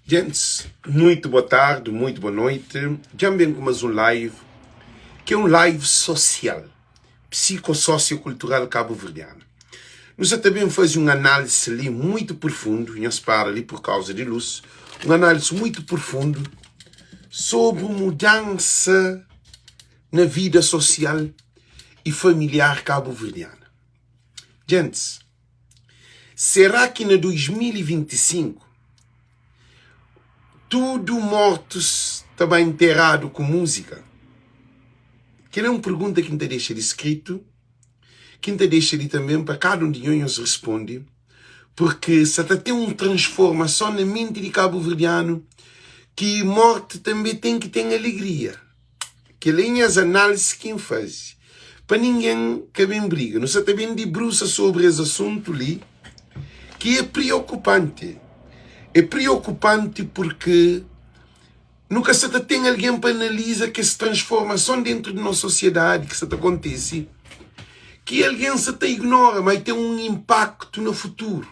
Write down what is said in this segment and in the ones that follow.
Gents, muito boa tarde, muito boa noite. Dja-m ben ku más un live, ki é un live sosial, psikososiokultural kabuverdianu. Nu sa ta ben faze un análise li muito profundu, nhos para li pur kauza di lus, un análise muito profundu sobri mudansa na vida sosial i familiar kabuverdiana. Gents, Será ki na 2025 tudu mortus ta ba enteradu ku múzika? Kel é un pergunta ki N ta dexa di skritu, ki N ta dexa di tanben pa kada un di nho nhos responde, purki sa ta ten un transformason na menti di kabuverdianu ki morti tanbe ten ki ten alegria. Kel é nhas análisi ki N faze. Pa ningen ka ben briga. Nu sa ta ben dibrusa sobri es asuntu li ki é priokupanti. É priokupanti purki nu ka sa ta ten algen pa analiza kes transformason dentru di nos sosiedadi ki sa ta kontise ki algen sa ta ignora ma ten un inpaktu na futuru.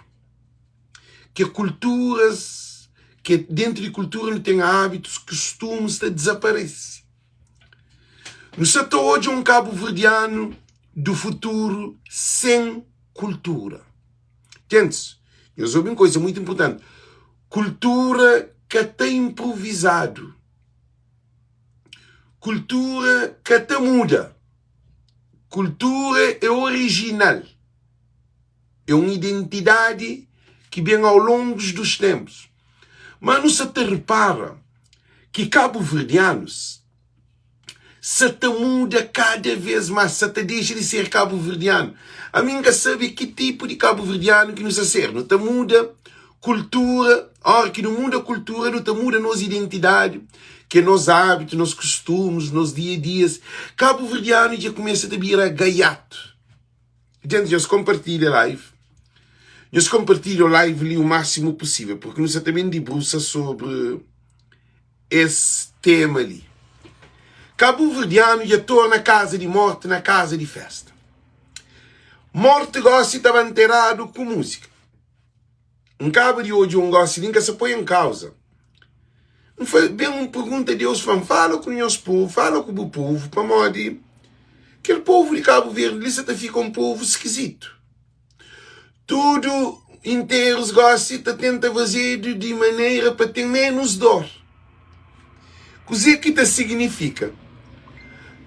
Ke kulturas, ke dentru di kultura nu ten hábitus, kustumus ta dizaparese. Nu sa ta odja un kabuverdianu du futuru sen kultura. Gentis, nhos obi un koza muitu inpurtanti, kultura ka ta inpruvizadu, kultura ka ta muda, kultura é orijinal. É un identidadi ki ben au longus dus tenpus. Ma nu sa ta ripara ki kabuverdianus sa ta muda kada vez mas, sa ta dexa di ser kabuverdianu. Ami N ka sabe ki tipu di kabuverdianu ki nu sa ser. Nu ta muda kultura, ora ki nu muda kultura nu ta muda nos identidadi, ki é nos abitu, nos kustumus, nos dia-dias. Kabuverdianu dja kumesa ta bira gaiatu. Gente, nhos kompartilha live. Nhos kompartilha o live li o máximo possível, porque nu sa ta ben dibrusa sobre es tema li. Kabuverdianu dja torna kaza di morti na kaza di festa. Morti gosi ta ba nteradu ku múzika. N kaba di odja un gosi li, N ka sa poi en kauza. N fa, ben un pergunta, Deus fla-m, fala ku nhos povu, fala ku bu povu, pamodi kel povu di Kabu Verdi li sa ta fika un povu skizitu. Tudu interus gosi ta tenta fazedu di manera pa ten menus dor. Kuzê ki ta signifika?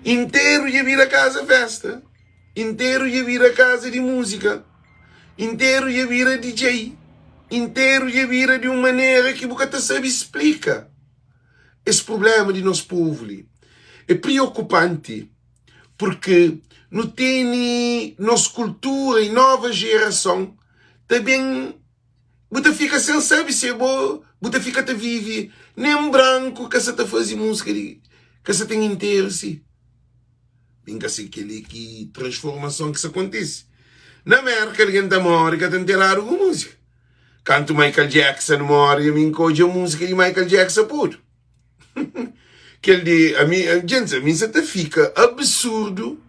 Interu dja bira kaza festa, interu dja bira kaza di múzika. Interu dja bira DJ. Interu dja bira di un manera ki bu ka ta sabe splika. Es prubléma di nos povu li é priokupanti purki nu tene nos kultura i nova jerason ta ben bu ta fika sen sabe si é bo bu ta fika ta vive nen branku ka sa ta faze múzika di ka sa ten interu si. Bin ka si keli ki transformason ki sa kontise. Na Merka algen ta more ka ta nteradu ku musika. Kantu Michael Jackson more ami nka odja musika di Michael Jackson podu. Kel di ami djentis ami nsa ta fika absurdu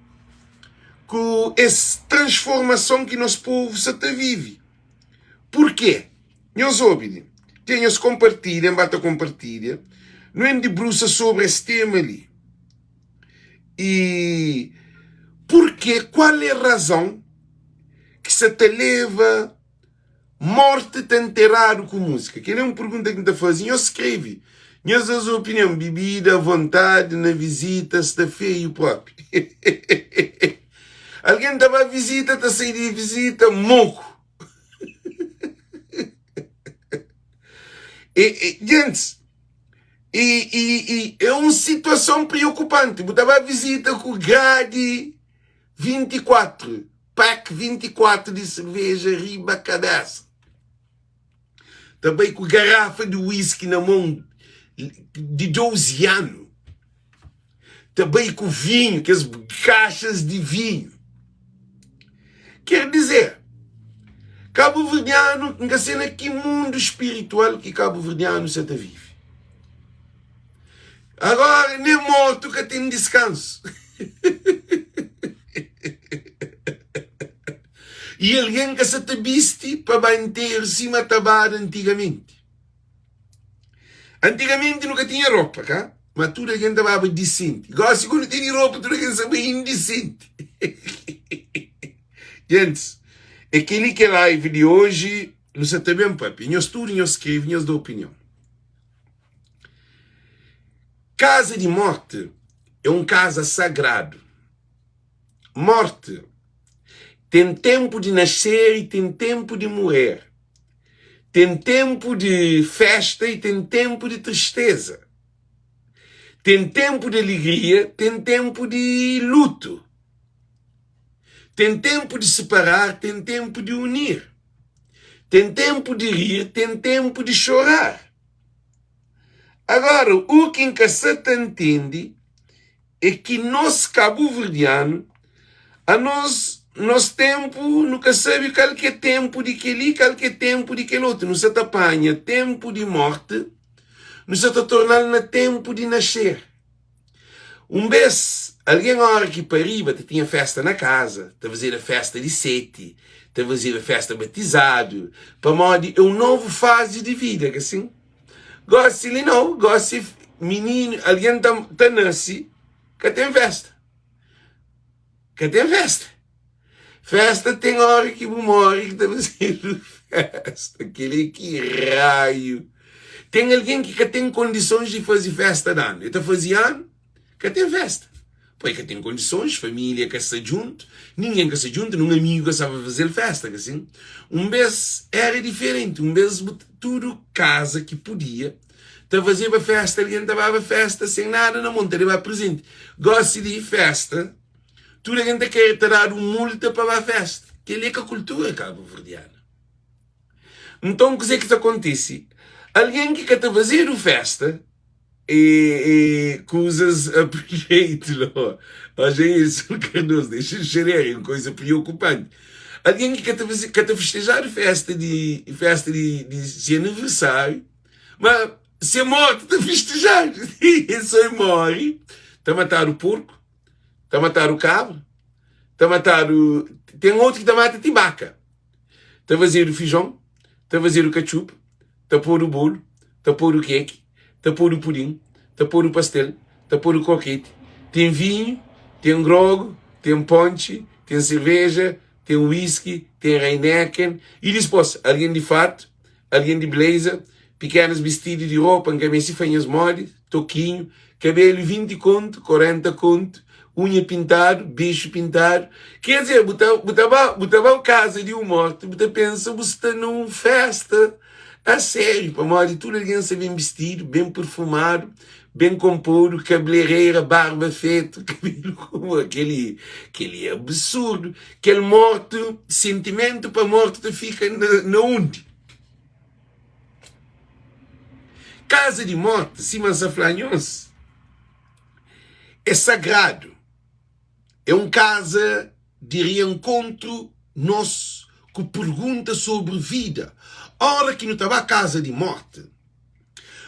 ku es transformason ki nos povu sa ta vivi. Purke? Nhos obi li. Dja nhos konpartilha, N ba ta konpartilha. Nu en dibrusa sobri es tema li. I purke, kual é razon ki sa ta leva morti ta nteradu ku múzika? Kel é un pergunta ki N ta faze. Nhos skrebe nhos das opinion. Bibida avontadi na vizita sta feiu propi. Algen ta ba vizita, ta sai di vizita moku. E, e, gentis, E, e, e é un situason preokupanti. Bu ta ba vizita ku gradi 24, pack 24 di serveja riba kabesa. Ta bai ku garafa di whisky na mon di 12 anu. Ta bai ku vinhu, kes kaxas di vinhu. Ker dizer, kabuverdianu, N ka se na ki mundu spiritual ki kabuverdianu sa ta vive. Agora, nen mortu ka ten diskansu. I algen ka sa ta bisti pa ba nteru sima ta bada antigamenti. Antigamenti nu ka tinha ropa, ka? Ma tudu algen ta baba disenti. Gosi ku nu tene ropa, tudu algen sa bai indisenti. Gentis, é kel-li ki é live di oji. Nu sa ta ben papia. Nhos tudu nhos skrebe, nhos da opinion. Kaza di morti é un kaza sagradu. Morti ten tenpu di nascer i ten tenpu di morrer. Ten tenpu di festa i ten tenpu di tristeza. Ten tenpu di alegria, ten tenpu di lutu. Ten tenpu di separar, ten tenpu di unir. Ten tenpu di rir, ten tenpu di xorar. Agora, u ki N ka sa ta ntende é ki nos kabuverdianu, anos, nos tenpu, nu ka sabe kal ki é tenpu di kel-li, kal ki é tenpu di kel otu. Nu sa ta panha tenpu di morti, nu sa ta torna-l na tenpu di nascer. Un bês, algen óra ki pariba ta tinha fésta na kaza, ta fazeda fésta di seti, ta fazeda fésta batizadu, pamodi é un novu fazi di vida, ka sin? Gósi li nau, gósi mininu, algen ta, ta nase, ka ten fésta. Ka ten fésta. Fésta ten óra ki bu móre ki ta fazedu fésta. Kel-li ki raiu. Ten algen ki ka ten kondisons di faze fésta di anu. El ta faze anu, ka ten fésta. Poi ka ten kondisons, família ka sta djuntu, ningen ka sta djuntu, nun amigu ka sta pa faze-l fésta, ka sin? Un bês éra diferenti, un bês bu tudu kaza ki podia ta fazeba fésta, algen ta baba fésta sen nada na mon, ta leba prezenti. Gósi li fésta, tudu algen ta kere ta dadu un multa pa ba fésta. Kel-li é ka kultura kabuverdiana. Nton kuzê ki ta kontise? Algen ki ka ta fazedu fésta, e, e kuzas aproveito lo. Hoje é isso, Cardoso, deixa de é uma coisa preocupante. Alguém que ka ta, ka ta festejado festa de festa de, de seu aniversário, mas se morte ta festejado. E só morre, ta matar o porco, ta matar o cabra, ta matar o. Tem outro que ta mata tibaca. Ta fazedu fijon, ta fazedu katxupa, ta podu bolu, ta podu keki, ta podu pudin, ta podu pastel, ta podu kroketi. Ten vinhu, ten grogu, ten pontxi, ten serveja, ten whisky, ten Heineken. I dispos, algen di fatu, algen di blazer, pikenas bistidu di ropa, N ka meste fla nhas modi, tokinhu, kabelu 20 kontu, 40 kontu, unha pintadu, bexu pintadu. Ker dizer, bu ta, bu ta ba, bu ta ba kaza di un mortu, bu ta pensa bu sta na un festa a sériu, pamodi tudu algen sta ben bistidu, ben perfumadu, ben konpodu, kabelereira, barba fetu, kabelu ku kel-li, kel-li é absurdu. Kel mortu, sentimentu pa mortu ta fika na, na undi? Kaza di morti, sima N sa fla nhos, é sagradu. É un kaza di rienkontru nos ku pergunta sobri vida. Óra ki nu ta ba kaza di morti,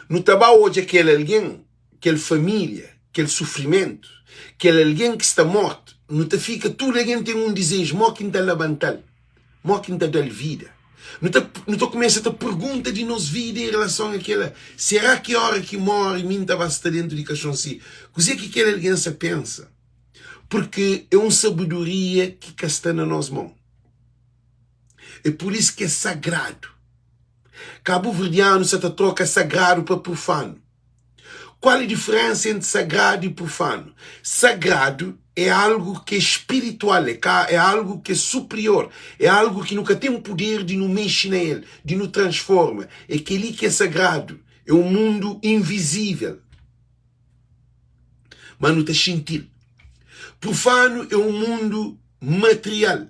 nu ta ba odja kel algen, kel família, kel sufrimentu, kel algen ki sta mortu, nu ta fika tudu algen ten un dizeju, mó ki N ta labanta-l? Mó ki N ta da-l vida? Nu ta, nu ta kumesa ta pergunta di nos vida en relason a kela. Será ki óra ki móre mi N ta ba sta déntu di kaxon si? Kuzê ki kel algen sa pensa? Purki é un sabedoria ki ka sta na nos mon. É pur isu ki é sagradu. Kabuverdianu sa ta troka sagradu pa profanu. Qual é diferença entre sagrado e profano? Sagrado é algo que é espiritual, é, ca, é algo que é superior, é algo que nunca tem poder de não mexe nele, de não transforma. É aquele que é sagrado, é um mundo invisível. Mas não está sentir. Profano é um mundo material.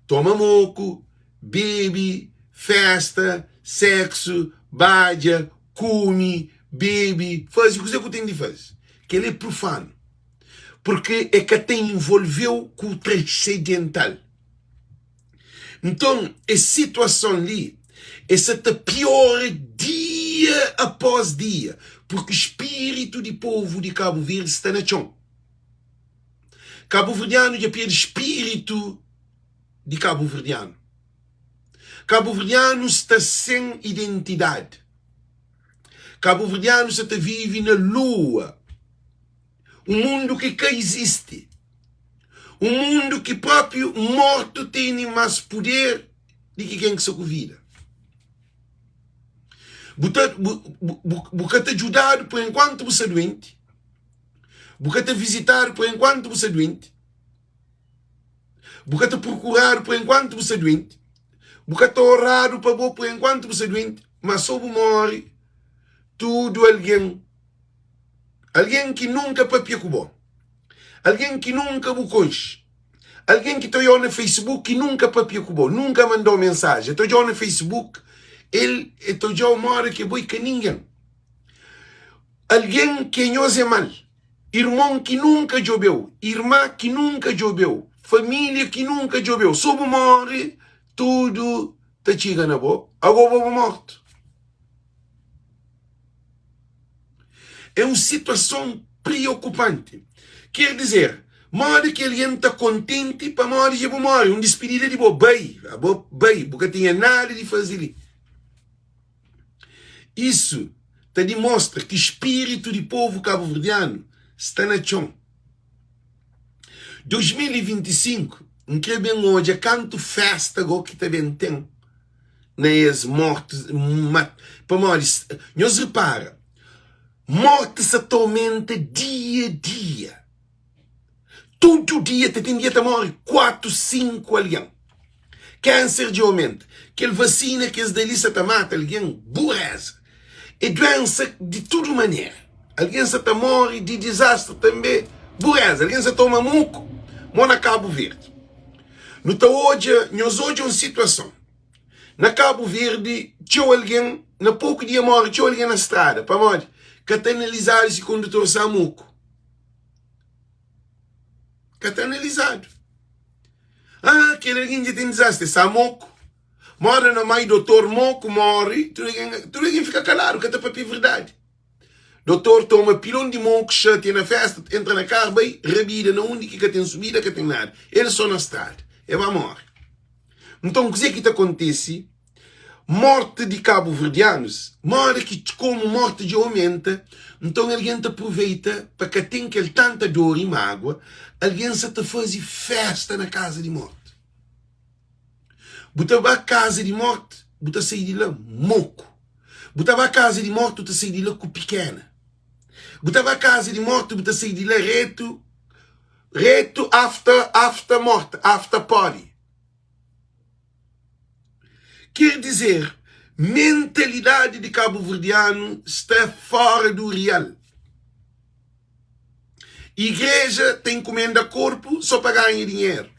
Toma moco, bebe, festa, sexo, badja, kume, bebe, faze kuzê ku ten di faze. Kel-li é profanu, purkê e ka ta involve-u ku transendental. Nton, es situason li, e sa ta piora dia após dia, purki spiritu di povu di Kabu Verdi sta na txon. Kabuverdianu dja perde spiritu di kabuverdianu. Kabuverdianu sta sen identidadi. Kabuverdianu sa ta vive na lua. Un mundu ki ka izisti. Un mundu ki própi mortu tene más puder di ki ken ki sta ku vida. Bu ta, bu, bu, bu ka ta djudadu por enkuantu bu sta duenti, bu ka ta vizitadu por enkuantu bu sta duenti, bu ka ta prokuradu por enkuantu bu sta duenti, bu ka ta oradu pa bo por enkuantu bu sta duenti, ma so bu móre, tudu algen, algen ki nunka papia ku bo, algen ki nunka bu konxe, algen ki ta odja-u na Facebook ki nunka papia ku bo, nunka manda-u mensajen, el ta odja-u na Facebook, el el ta odja-u modi ki bo i ka ningen. Algen ki é nhos é mal, irmon ki nunka djobe-u, irma ki nunka djobe-u, família ki nunka djobe-u, so bu móre, tudu ta txiga na bo, ago bo bu mortu. É un situason priokupanti. Ker dizer, modi ki algen ta kontenti pamodi dja bu móre? Un dispidida di bo, bai, abo bai, bu ka tinha nada di faze li. Isu ta dimostra ki spiritu di povu kabuverdianu sta na txon. 2025, N kre ben odja kantu festa go ki ta ben ten na es morti pamodi nhos repara morti sa ta aumenta dia dia tudu dia ta ten dia ta mori 4 5 algen kanser dja aumenta kel vasina ki es da li sa ta mata algen bureza é duensa di tudu manera algen sa ta mori di dizastri tanbe bureza algen sa toma muku mo na Kabu Verdi Nu ta odja, nhos odja un situason. Na Kabu Verdi, txeu algen, na poku dia móre txeu algen na strada. Pamodi? Ka ta analizadu si kondutor sta moku. Ka ta analizadu. Ah, kel algen dja ten dizastri, sta moku. Móre na mai, dotor moku móre, tudu algen, tudu algen fika kaladu, ka ta papia verdadi. Dotor toma pilon di mon ku xatia na festa, entra na kar bai rabida na undi ki ka ten subida ka ten nada, el so na strada, e ba more. Nton kuze ki ta kontese? Morte di kabuverdianus, modi ki komu morte dja omenta, nton algen ta pruveita pa ka ten kel tanta dor i magua, algen sa ta faze festa na kaza di morte. Bu ta ba kaza di morte, bu ta sai di la moku. Bu ta ba kaza di mortu, bu ta sai di la ku pikena. Bu ta ba kaza di mortu, bu ta sai di la retu, retu after, after morte, after party. Ker dizer, mentalidadi di kabuverdianu sta fora du real. Igreja ta inkumenda korpu so pa ganha dinheru.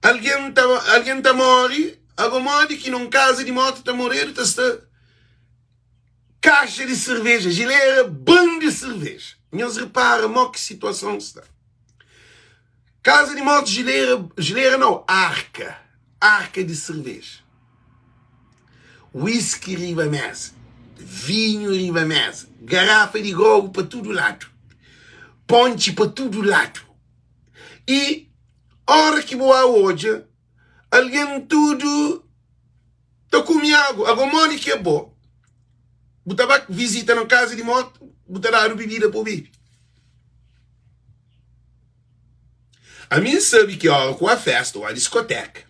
Algen ta, algen ta móre, ago modi ki nun kaza di morti ta moredu ta sta kaxa di serveja, jilera ban di serveja. Nhos repara mo ki situason sta. Kaza di morti, jilera, jilera nau, arka, arka di serveja. Whisky riba mesa, vinhu riba mesa, garafa di grogu pa tudu ladu, pontxi pa tudu ladu. I ora ki bu a odja algen tudu ta kume agu. Ago modi ki é bo? Bu ta ba vizita na kaza di mortu, bu ta dadu bibida pa bu bebe. Ami N sabe ki ora ku a festa ou a diskoteka,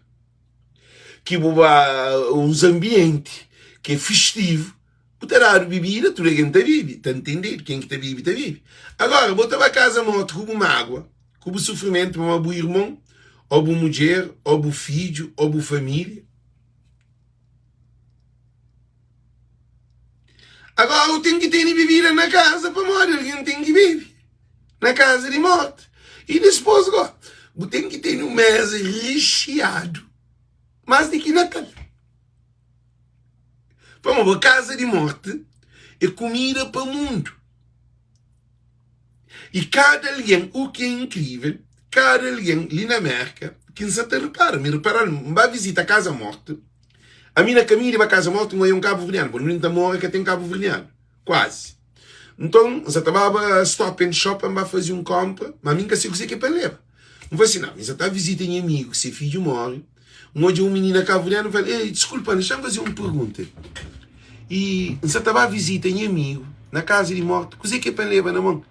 ki bu ba uns anbienti ki é festivu, Bu ta dadu bibida, tudu algen ta bibi, ta ntendedu, ken ki ta bibi, ta bibi. Agora, bo ta ba kaza mortu ku bu magua, ku bu sufrimentu, pamodi bu irmon, ô bu mudjer, ô bu fidju, ô bu familia. Agora, bu ten ki tene bibida na kaza, pamodi algen ten ki bibi na kaza di mortu. I dispos go, bu ten ki tene un meza rexiadu, mas di ki Natal. Pamodi kaza di morti é kumida pa mundu. I kada algen, u ki é inkrivel, kada algen li na Merka, ki N sa ta ripara, mi ripara-l, N ba vizita kaza morti, ami na kaminhu di ba kaza morti, N oia un kabuverdianu, pabia undi N ta mora ka ten kabuverdianu, kuazi. Nton, N sa ta baba Stop and Shop pa N ba faze un konpra, ma mi N ka se kuzê ki é pa N leba. N fla si, Nau, mi N sa ta vizita nha amigu ki se fidju móre. N odja un minina kabuverdianu, N fla-l, Ei, diskulpa-m, dexa-m faze un pergunta. I N sa ta ba vizita nha amigu na kaza di morti, kuzê ki é pa N leba na mon?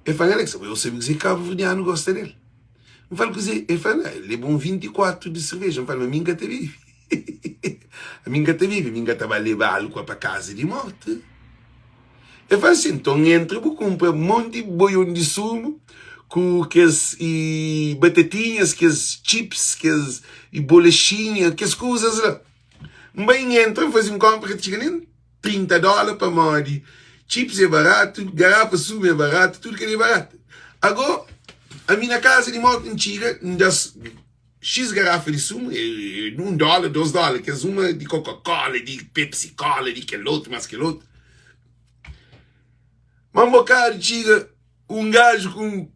El fla-m, Alex, abo eu sabe kuzê ki kabuverdianu gosta del. N fla-l kuzê? El fla-m, leba un 24 di serveja. N fla-l, ma mi N ka ta bebe. Ami N ka ta bebe, mi N ka ta ba leba álkua pa kaza di morti. El fla sin, nton entra bu kunpra monti boion di sumu ku kes i batatinhas, kes chips, kes i bolaxinha, kes kuzas la. N bai N entra, N faze un konpra ka ta txiga nen 30 dóla pamodi chips é baratu, garafa sumu é baratu, tudu kel-li é baratu. Ago, ami na kaza di morti N txiga, N da-s Xis garafa di sumu é un dóla, dos dóla, kes uma di Coca-Cola, di Pepsi-Cola, di kel otu, más kel otu. Má un bokadu txiga un gaju ku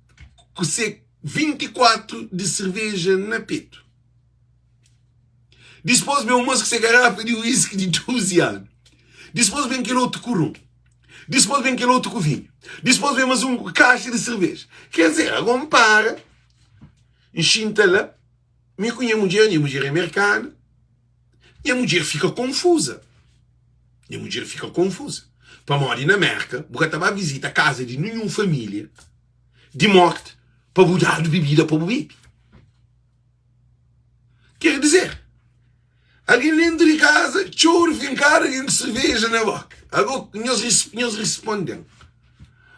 ku se 24 di serveja na petu. Dispôs ben un mos ku se garafa di whisky di 12 anu. Dispôs ben kel otu ku rum. Dispôs ben kel otu ku vinhu. Dispôs ben más un ku kaxa di serveja. Ker dizer, ago N para. N xinta la, mi ku nha mudjer, nha mudjer é merkana, nha mudjer fika konfuza, nha mudjer fika konfuza, pamodi na Merka bu ka ta ba vizita kaza di ninhun família di morti pa bu dadu bibida pa bu bebe. Ker dizer, algen dentu di kaza, txoru finkadu, algen ku serveja na boka. Ago, nhos, nhos responde-m,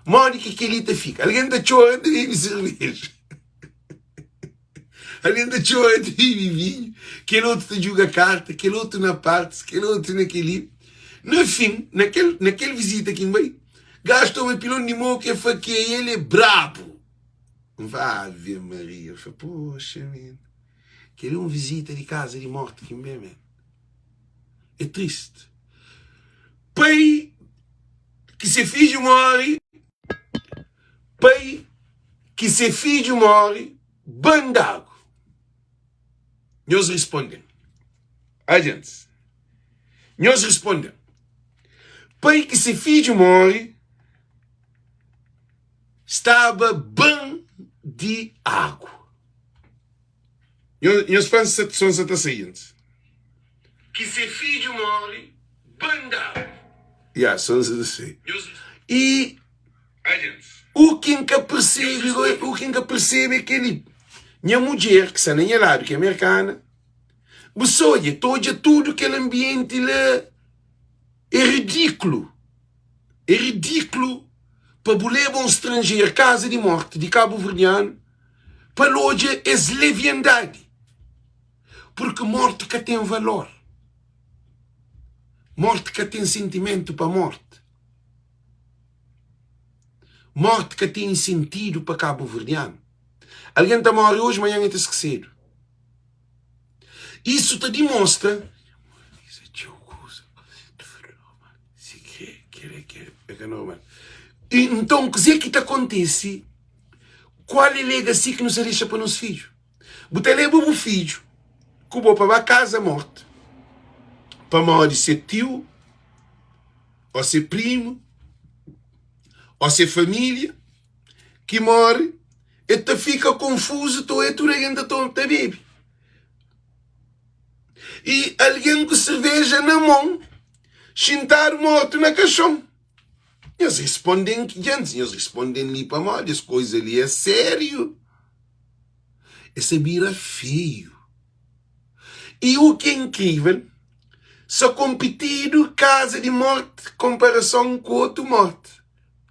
modi ki kel-li ta fika? Algen ta txora ta bebe serveja. Algen ta txora ta bebe vinhu, kel otu ta djuga karta, kel otu na partis, kel otu na kel-li. Na fin, na kel, na kel vizita ki N bai, gaju toma pilon di moku, el fla ke el é brabu. N fla, Ave Maria. El fla, Poxa, men, kel-li é un vizita di kaza di morti ki N ben, men. É tristi. Pai ki se fidju móre, pai ki se fidju móre, ban d'agu. Nhos responde-m. Ai, gentis, nhos responde-m. Pai ki se fidju móre, staba ban di agu. Nhos fla son sa ta sai antis. Ki se fidju móre ban di agu. Ya, son sa ta sai. I u ki N ka persebe, u ki N ka persebe é kel-li. Nha mudjer ki sta na nha ladu, ki é merkana, bu sa odja, ta odja tudu kel anbienti la é ridiklu. É ridiklu pa bu leba un stranjer kaza di morti di kabuverdianu pa el odja es leviandadi, purki morti ka ten valor, morti ka ten sentimentu pa morti, morti ka ten sentidu pa kabuverdianu. Algen ta móre oji, manhan el ta skesedu. Isu ta dimostra Nton, kuzê ki ta kontise? Kual é legacy ki nu sta dexa pa nos fidju? Bu ta leba bu fidju ku bo pa ba kaza mortu pamodi se tiu ô se primu ô se família ki móre, el ta fika konfuzu, ta oja tudu algen ta toma, ta bebe. I algen ku serveja na mon, xintadu mortu na kaxon. Nhos responde-m ki djantis, nhos responde-m li pamodi es koza li é sériu. Es ta bira feiu. I u ki é inkrível, sa konpitidu kaza di morti konparason ku otu morti.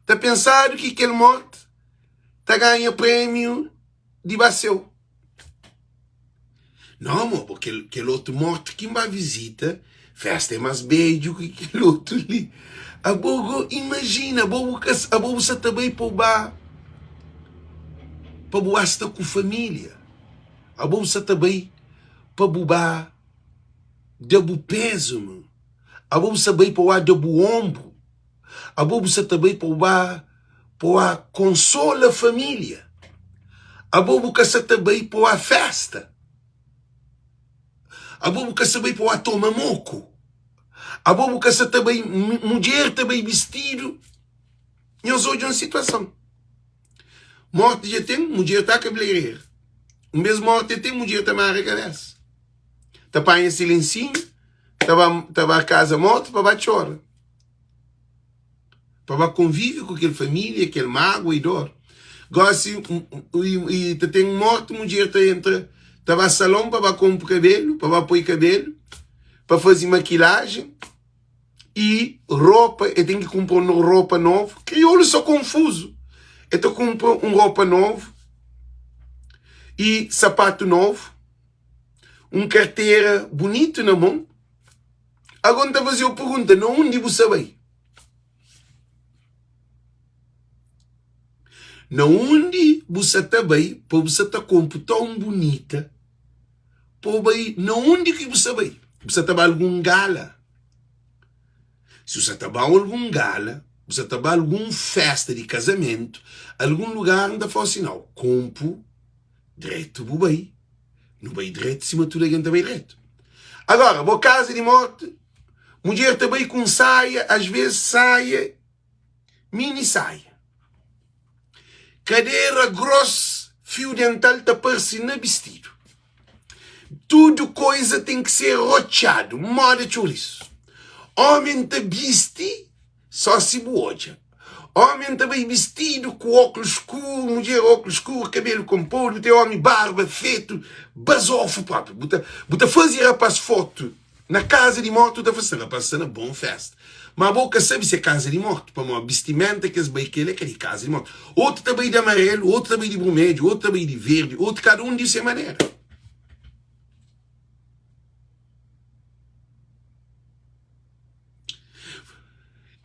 Ta pensadu ki kel morti ta ganha prémiu di ba séu. Não, amor, bo kel, kel otu mortu ki N ba vizita, festa é más bedju ki kel otu li. Abo go, imajina, abo bu ka, abo bu sa ta bai pa bu ba, pa bu ba sta ku família. Abo bu sa ta bai pa bu ba da bu pézame. Abo bu sa bai pa bu ba da bu onbru. Abo bu sa ta bai pa bu ba pa bu ba konsola família. Abo bu ka sa ta bai pa bu ba festa. Abo bu ka sa bai pa bu ba toma moku. Abo bu ka sa ta bai, mudjer ta bai bistidu. Nhos odja un situason. Morti dja ten, mudjer ta kabeleireira. Un bes morti dja ten, mudjer ta mara kabesa. Ta panha se lensinhu, ta ba, ta ba kaza mortu pa ba txora. Pa ba konvive ku kel família, kel mágua i dor. Gósi, i ta ten morti, mudjer ta entra, ta ba salon pa ba konpo kabelu, pa ba poi kabelu, pa faze makilajen i ropa, e ten ki kunpra un ropa novu. Kriolu sta konfuzu. E ta kunpra un ropa novu i sapatu novu, un kartera bunitu na mon. Agora N ta faze-u pergunta, na undi bu sta bai? Na undi bu sa ta bai pa bu sa ta konpo tão bunita pa bu bai? Na undi ki bu sa bai? Bu sa ta ba algun gala? Si bu sa ta ba algun gala, bu sa ta ba algun festa di kazamentu, algun lugar, N ta fla-u si, nau, konpo dretu bu bai. Nu bai dretu sima tudu algen ta bai dretu. Agora, bo kaza di morti, mudjer ta bai ku un saia, as ves saia, mini saia. Kadera gros, fiu dental ta parse na bistidu. Tudu koiza ten ki ser rotxadu, moda txorisu. Omen ta bisti Só si bu odja. Omi ta bai bistidu ku óklus skuru, mudjer óklus skuru, kabelu konpodu, bu ten omi barba fetu, bazofu propi. Bu ta, bu ta faze rapaz fotu na kaza di mortu, bu ta fla sin, rapaz sta na bon festa. Ma bo ka sabe si é kaza di mortu, pamodi bistimenta ki es bai kel é ka di kaza di mortu. Otu ta bai di amarelu, otu ta bai di brumedju, otu ta bai di verdi, otu kada un di se manera.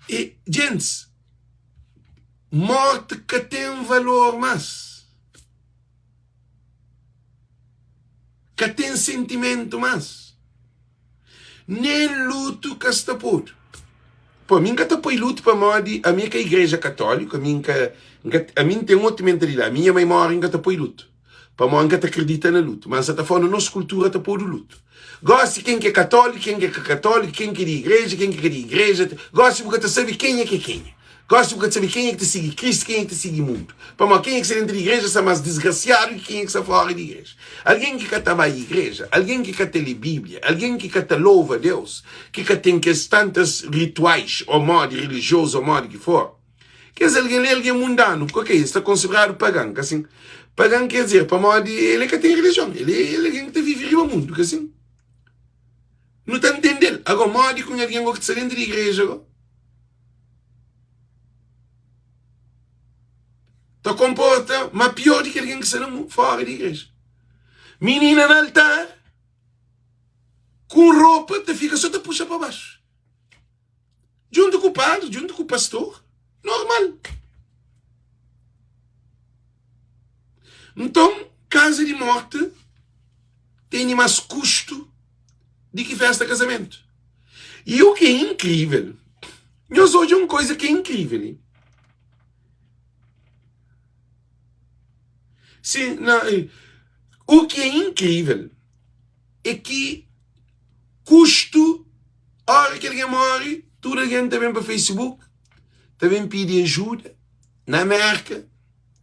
E djentis, morti ka ten valor más. Ka ten sentimentu más. Nen lutu ka sta podu. Pô, ami N ka ta poi lutu pamodi ami é ka igreja katóliku, ami N ka, N ka, ami N ten otu mentalidadi. Ami nha mai móre N ka ta poi lutu. Pamodi N ka ta kridita na lutu. Ma N sa ta fla na nos kultura ta podu lutu. Gósi ken ki é katóliku, ken ki é ka katóliku, ken ki é di igreja, ken ki ka di igreja. Gósi bu ka ta sabe kenha ki é kenha. Gósi bu ka ta sabe kenha ki ta sigi Kristu, kenha ki ta sigi mundu. Pamodi kenha ki sta dentu di igreja sta más disgrasiadu ki kenha ki sta fóra di igreja. Algen ki ka ta bai igreja, algen ki ka ta lé Bíblia, algen ki ka ta lova Deus, ki ka ten kes tantas rituais ô modi rilijiozu ô modi ki for, Kes algen li é algen mundanu, ok, es ta konsideradu pagan, ka sin? Pagan ker dizer, pamodi el é ka ten relijion, el é algen ki ta vive riba mundu, ka sin? Nu ta ntende-l. Agora, modi ki un algen go ki ta sta dentru di igreja go ta konporta ma pior di ki algen ki sta na fora di igreja? Minina na altar, ku un ropa ta fika so ta puxa pa baxu. Djuntu ku padri, djuntu ku pastor, normal. Nton, kaza di morti tene más kustu di ki festa kazamentu. I u ki é inkrível, nhos odja un koza ki é inkrível li. Sin, na, u ki é inkrível é ki kustu Óra ki algen móre, tudu algen ta ben pa Facebook, ta ben pidi ajuda. Na Mérka,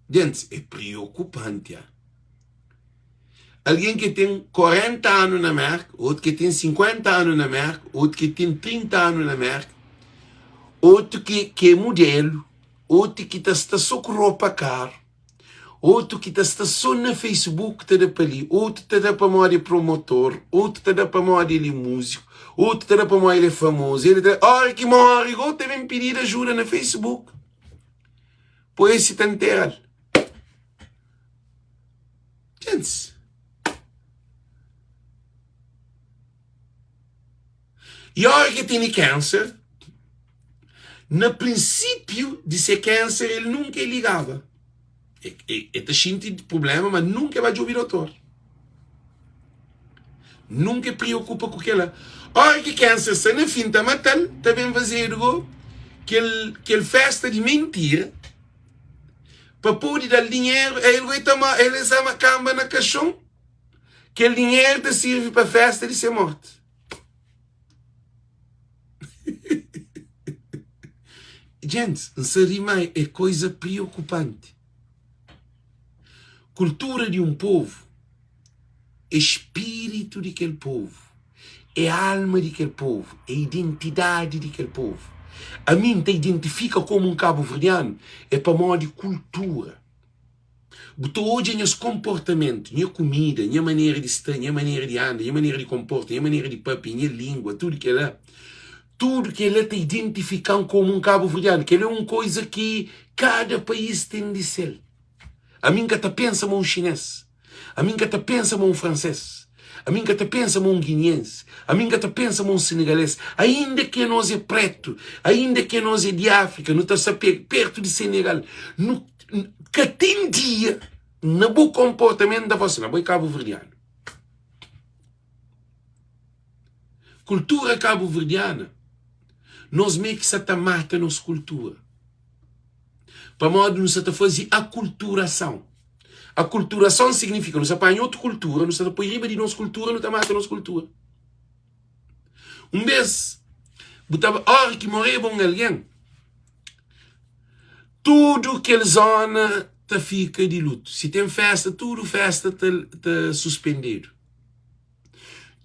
gentis, é priokupanti, ah. Algen ki ten 40 anu na Mérka, otu ki ten 50 anu na Mérka, otu ki ten 30 anu na Mérka, otu ki ki é mudelu, otu ki ta sta so ku ropa karu. Otu ki ta sta so na Facebook ta da pa li, otu ta da pamodi é promotor, otu ta da pamodi el é múziku, otu ta da pamodi el é famozu, el ta ora ki móre go ta ben pidid ajuda na Facebook po esi ta ntera-l. Gentis. I ora ki el tene kanser, na prinsipiu di se kanser el nunka el ligaba. El ta xinti prubléma, ma nunka el ba djobe dotor. Nunka el preokupa ku kel-la. Ora ki kanser sta na fin ta mata-l, ta ben fazedu go kel, kel festa di mentira pa pode da-l dinheru. El go el ta, el ta kanba na kaxon. Kel dinheru ta sirvi pa festa di se morti. Gentis, N sa ri ma é koiza priokupanti. Kultura di un povu é spiritu di kel povu, é alma di kel povu, é identidadi di kel povu. Ami N ta identifika komu un kabuverdianu é pamodi kultura. Bu ta odja nhas konportamentu, nha kumida, nha manera di sta, nha manera di anda, nha manera di konporta, nha manera di papia, nha língua, tudu kel-la. Tudu kel-la ta identifika-m komu un kabuverdianu. Kel-la é un koza ki kada país ten di sel. Ami N ka ta pensa ma un xinês, ami N ka ta pensa ma un fransês, ami N ka ta pensa ma un giniense, ami N ka ta pensa ma un senegalês. Ainda ki anos é prétu, ainda ki anos é di Áfrika, nu ta sta pertu di Senegal, nu ka ten dia na bu konportamentu ta fla si, Bo é kabuverdianu. Kultura kabuverdiana, nos mê ki sa ta mata nos kultura. Pamodi nu sa ta faze akulturason. Akulturason signifika nu sa panha otu kultura, nu sa ta poi riba di nos kultura, nu ta mata nos kultura. Un bês, bu ta óra ki moreba un algen, tudu kel zóna ta fika di lutu. Si ten fésta, tudu fésta ta, ta suspendedu.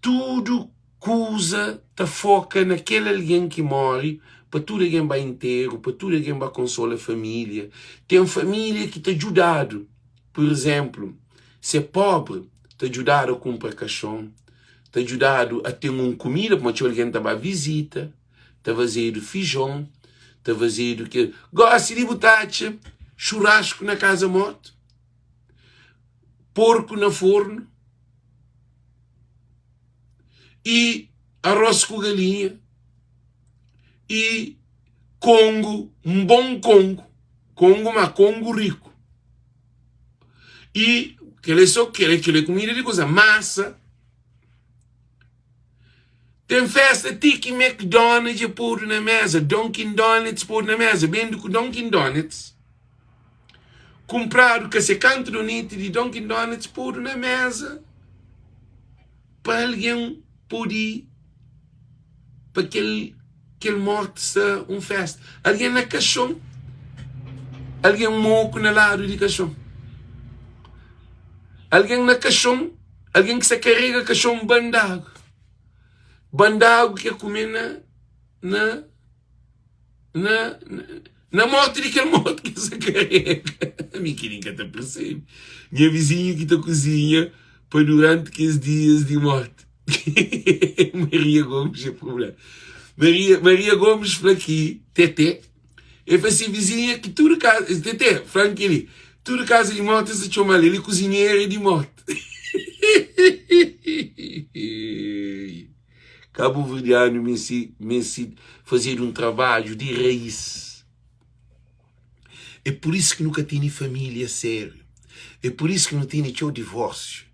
Tudu kuza ta foka na kel algen ki móre pa tudu algen ba interu, pa tudu algen ba konsola família. Ten família ki ta djudadu, pur izénplu, si é póbri ta djudadu a kunpra kaxon, ta djudadu a ten un kumida pamodi txeu algen ta ba vizita, ta fazedu fijon, ta fazedu kel. Gósi li bu ta atxa xurasku na kaza mortu, porku na fornu. I arroz ku galinha i kongu, un bon kongu, kongu ma kongu riku. I kel é so kel, kel é kumida di kuza, masa. Ten festa ti ki McDonald's dja podu na mesa, Dunkin Donuts podu na mesa, bendu ku Dunkin Donuts. Kunpradu ka se kantu doneti di Dunkin Donuts podu na mesa pa algen pode pa kel kel morti sta un festa. Algen na kaxon, algen moku na ladu di kaxon. Algen na kaxon, algen ki sta karega kaxon bandagu. Bandagu ki e kume na na na na morti di kel morti ki sa karega. Mi ki nin ka ta persebe. Nha vizinhu ki ta kuzinha pa duranti kes dias di morti. Maria Gomes é problema. Maria, Maria Gomes fla ki Tete, e fla se vizinha ki tudu casa, Tete, fla-m kel-li, tudu casa di morti es ta txoma-l, el é kuzinhera di morti. Kabuverdianu meste meste fazedu un trabadju di raís. É pur isu ki nu ka tene família sériu. É pur isu ki nu tene txeu divórsiu.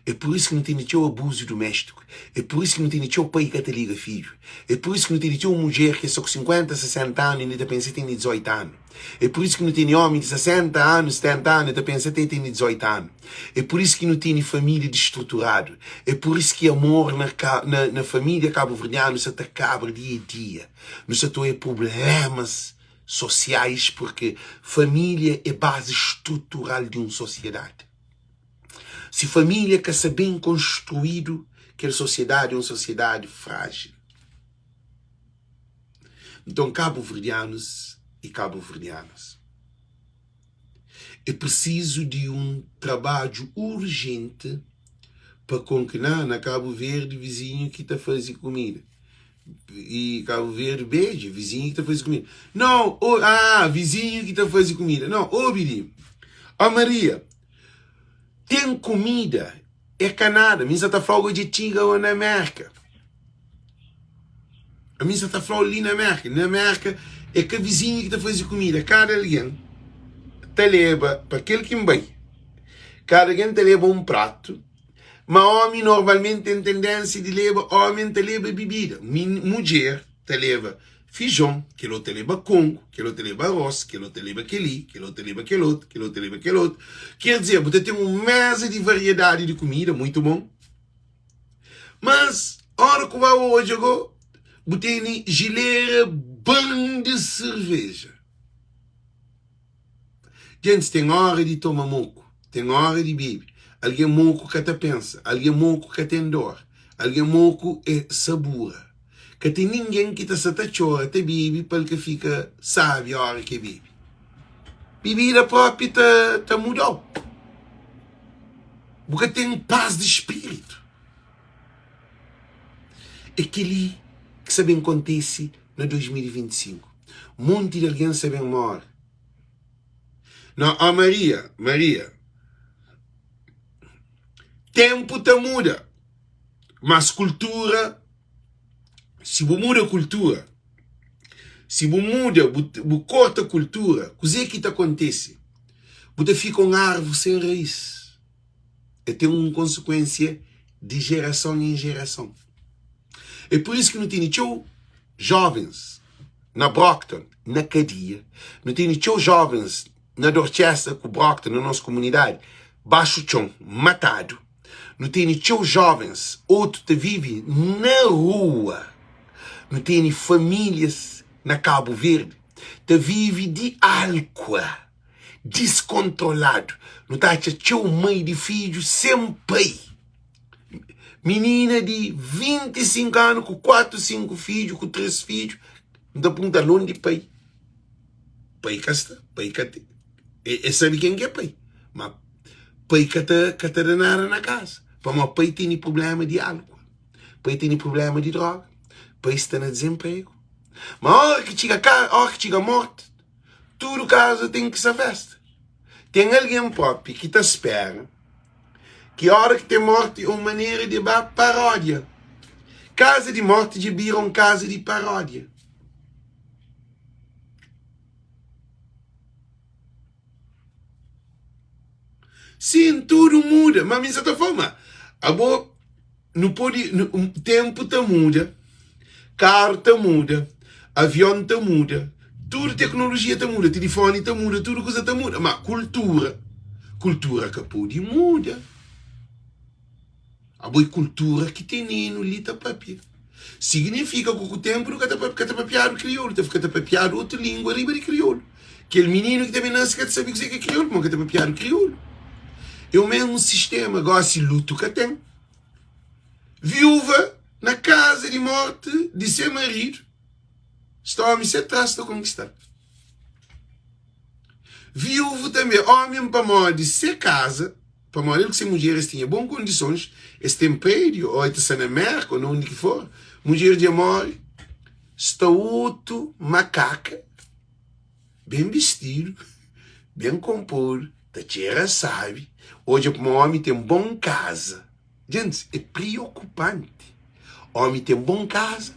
É pur isu ki nu tene txeu abuzu duméstiku. É pur isu ki nu tene txeu pai ki ka ta liga fidju. É pur isu ki nu tene txeu mudjer ki é so ku 50, 60 anu inda ta pensa tene 18 anu. É pur isu ki nu tene ómi di 60 anu, 70 anu ta pensa te tene 18 anu. É pur isu ki nu tene família distruturadu. É pur isu ki amor na na na família kabuverdianu sa ta kabra dia dia. Nu sa ta oia prublémas sosiais purke família é bazi strutural di un sosiedadi. Si família ka sa ben konstruídu, kel sosiedadi é un sosiedadi frájil. Nton, kabuverdianus i kabuverdianas, é prisizu di un trabadju urjenti pa konki na na Kabu Verdi vizinhu ki ta faze kumida i Kabu Verdi beju vizinhu ki ta faze kumida nau o ah vizinhu ki ta faze kumida nau obi li ó Maria ten kumida é ka nada mi sa ta fla-u dja txiga o na Merka. Ami sa ta fla-u li na Mérka. Na Mérka é ka vizinhu ki ta faze kumida. Kada algen ta leba pa kel ki N bai. Kada algen ta leba un pratu. Ma ómi normalmenti ten tendénsia di leba, ómi ta leba bibida. Mudjer ta leba fijon, kel otu ta leba kongu, kel otu ta leba arôs, kel otu ta leba kel-li, kel otu ta leba kel otu, kel otu ta leba kel otu. Ker dizer, bu ta ten un méza di variedadi di kumida muitu bon. Mas ora ku ba odja go bu tene jilera ban di serveja. Gentis ten ora di toma moku, ten ora di bebe. Algen moku ka ta pensa, algen moku ka ten dor, algen moku é sabura. Ka ten ningen ki ta sta ta txora ta bebe pa el ka fika sábi óra ki el bebe. Bebida própi ta ta muda-u. Bu ka ten pas di spiritu. É kel-li ki sta ben kontise na 2025. Monti di algen sta ben móre. Na, ó Maria, Maria, ténpu ta muda, mas kultura, si bu muda kultura, si bu muda, bu, bu korta kultura, kuzê ki ta kontise? Bu ta fika un arvu sen raís. El ten un konsekuénsia di jerason en jerason. É pur isu ki nu tene txeu jóvens na Brockton, na kadia. Nu tene txeu jóvens na Dorchester ku Brockton, na nos komunidadi, baxu txon, matadu. Nu tene txeu jóvens, otu ta vive na rua. Nu tene famílias na Kabu Verdi ta vive di álkua diskontroladu. Nu ta atxa txeu mai di fidju sen pai. Minina di 25 anu ku 4, 5 fidju, ku 3 fidju, N ta pergunta-l undi pai? Pai ka sta, pai ka ten. E, e sabe ken ki é pai, ma pai ka ta, ka ta da nada na kaza. Pamodi pai tene prubléma di álkuol, pai tene prubléma di droga, pai sta na dizenpregu. Ma óra ki txiga ka, óra ki txiga morti, Tudu kaza ten ki sta festa. Ten algen propi ki ta spera ki ora ki ten morti é un manera di ba paródia. Kaza di morti dja bira un kaza di paródia. Sin, tudu muda. Ma mi sa ta fla ma abo nu pode, ténpu ta muda, karu ta muda, avion ta muda, tudu teknolojia ta muda, tilifoni ta muda, tudu kuza ta muda, ma kultura, kultura ka pode muda. Abo é kultura ki tenenu li ta papia. Signifika ku ku ténpu nu ka ta ka ta papiadu kriolu, ta fika ta papiadu otu língua riba di kriolu. Kel mininu ki ta ben nase ka ta sabe kuzê ki é kriolu, pamodi ka ta papiadu kriolu. É o mesmu sistéma. Gósi lutu ka ten. Viúva na kaza di mórti di se maridu, sta ómi se tras ta konkista-l. Viúvu tanbê, ómi pamodi se kaza, Pamodi el ku se mudjer es tinha bon kondisons, es ten prédiu, ô el ta sta na Mérka ô na undi ki for, mudjer dja móre, sta otu makaka, ben bistidu, ben konpodu, ta txera sábi, odja kuma ómi ten bon kaza. Gentis, é priokupanti. Ómi ten bon kaza,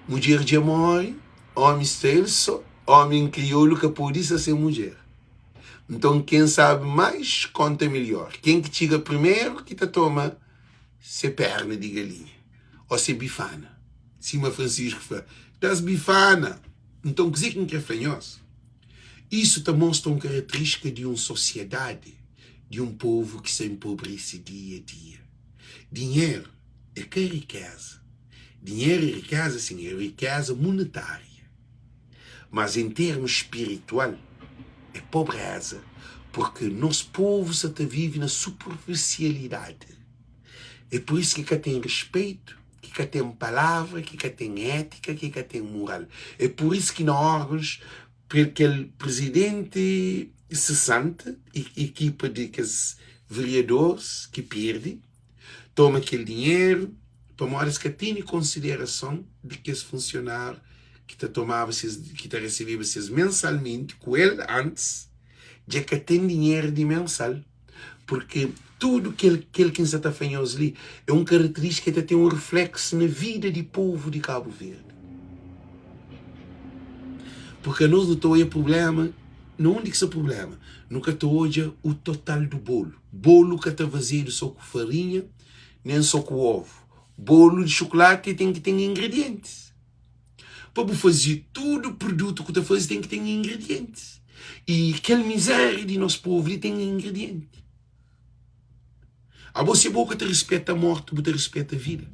mudjer dja móre, ómi sta el sô, ómi en kriolu ka pode sta sen mudjer. Nton ken sabe mais konta melhor. Ken ki txiga primeru ki ta toma se perna di galinha o se bifana. Sima Francisco fla, das bifana! Nton kuze ki N kre fla nhos? Isu ta mostra un karaterístika di un sosiedadi, di un povu ki sta enpobrese dia dia. Dinheru é ka rikeza. Dinheru é rikeza, sin, é rikeza monetária. Mas em termos spiritual é pobreza, porque nos povo sa ta vive na superficialidade. É por isso ki ka tem respeito, ki ka tem palavra, ki ka tem ética, ki ka tem moral. É por isso ki na órgãos kel presidente cessante e equipa de kes vereadores ki perde, toma kel dinheru pamodi es ka tene konsiderason di kes funsionáriu ki ta tomaba ses ki ta resebeba ses mensalmenti ku el antis dja ka ten dinheru di mensal purke tudu kel kel ki N sa ta fla nhos li é un karakterístika ki ta ten un refleksu na vida di povu di Kabu Verdi purke anos nu ta odja prubléma na undi ki sta prubléma nu ka ta odja u total du bolu. Bolu ka ta fazedu so ku farinha nen so ku ovu. Bolu di xukulati ten ki ten ingredientis. Pa bu faze tudu produtu ku ta faze ten ki ten ingredientis. I kel mizéria di nos povu li ten ingredienti. Abo si bo ka ta rispeta morti, bu ta rispeta vida?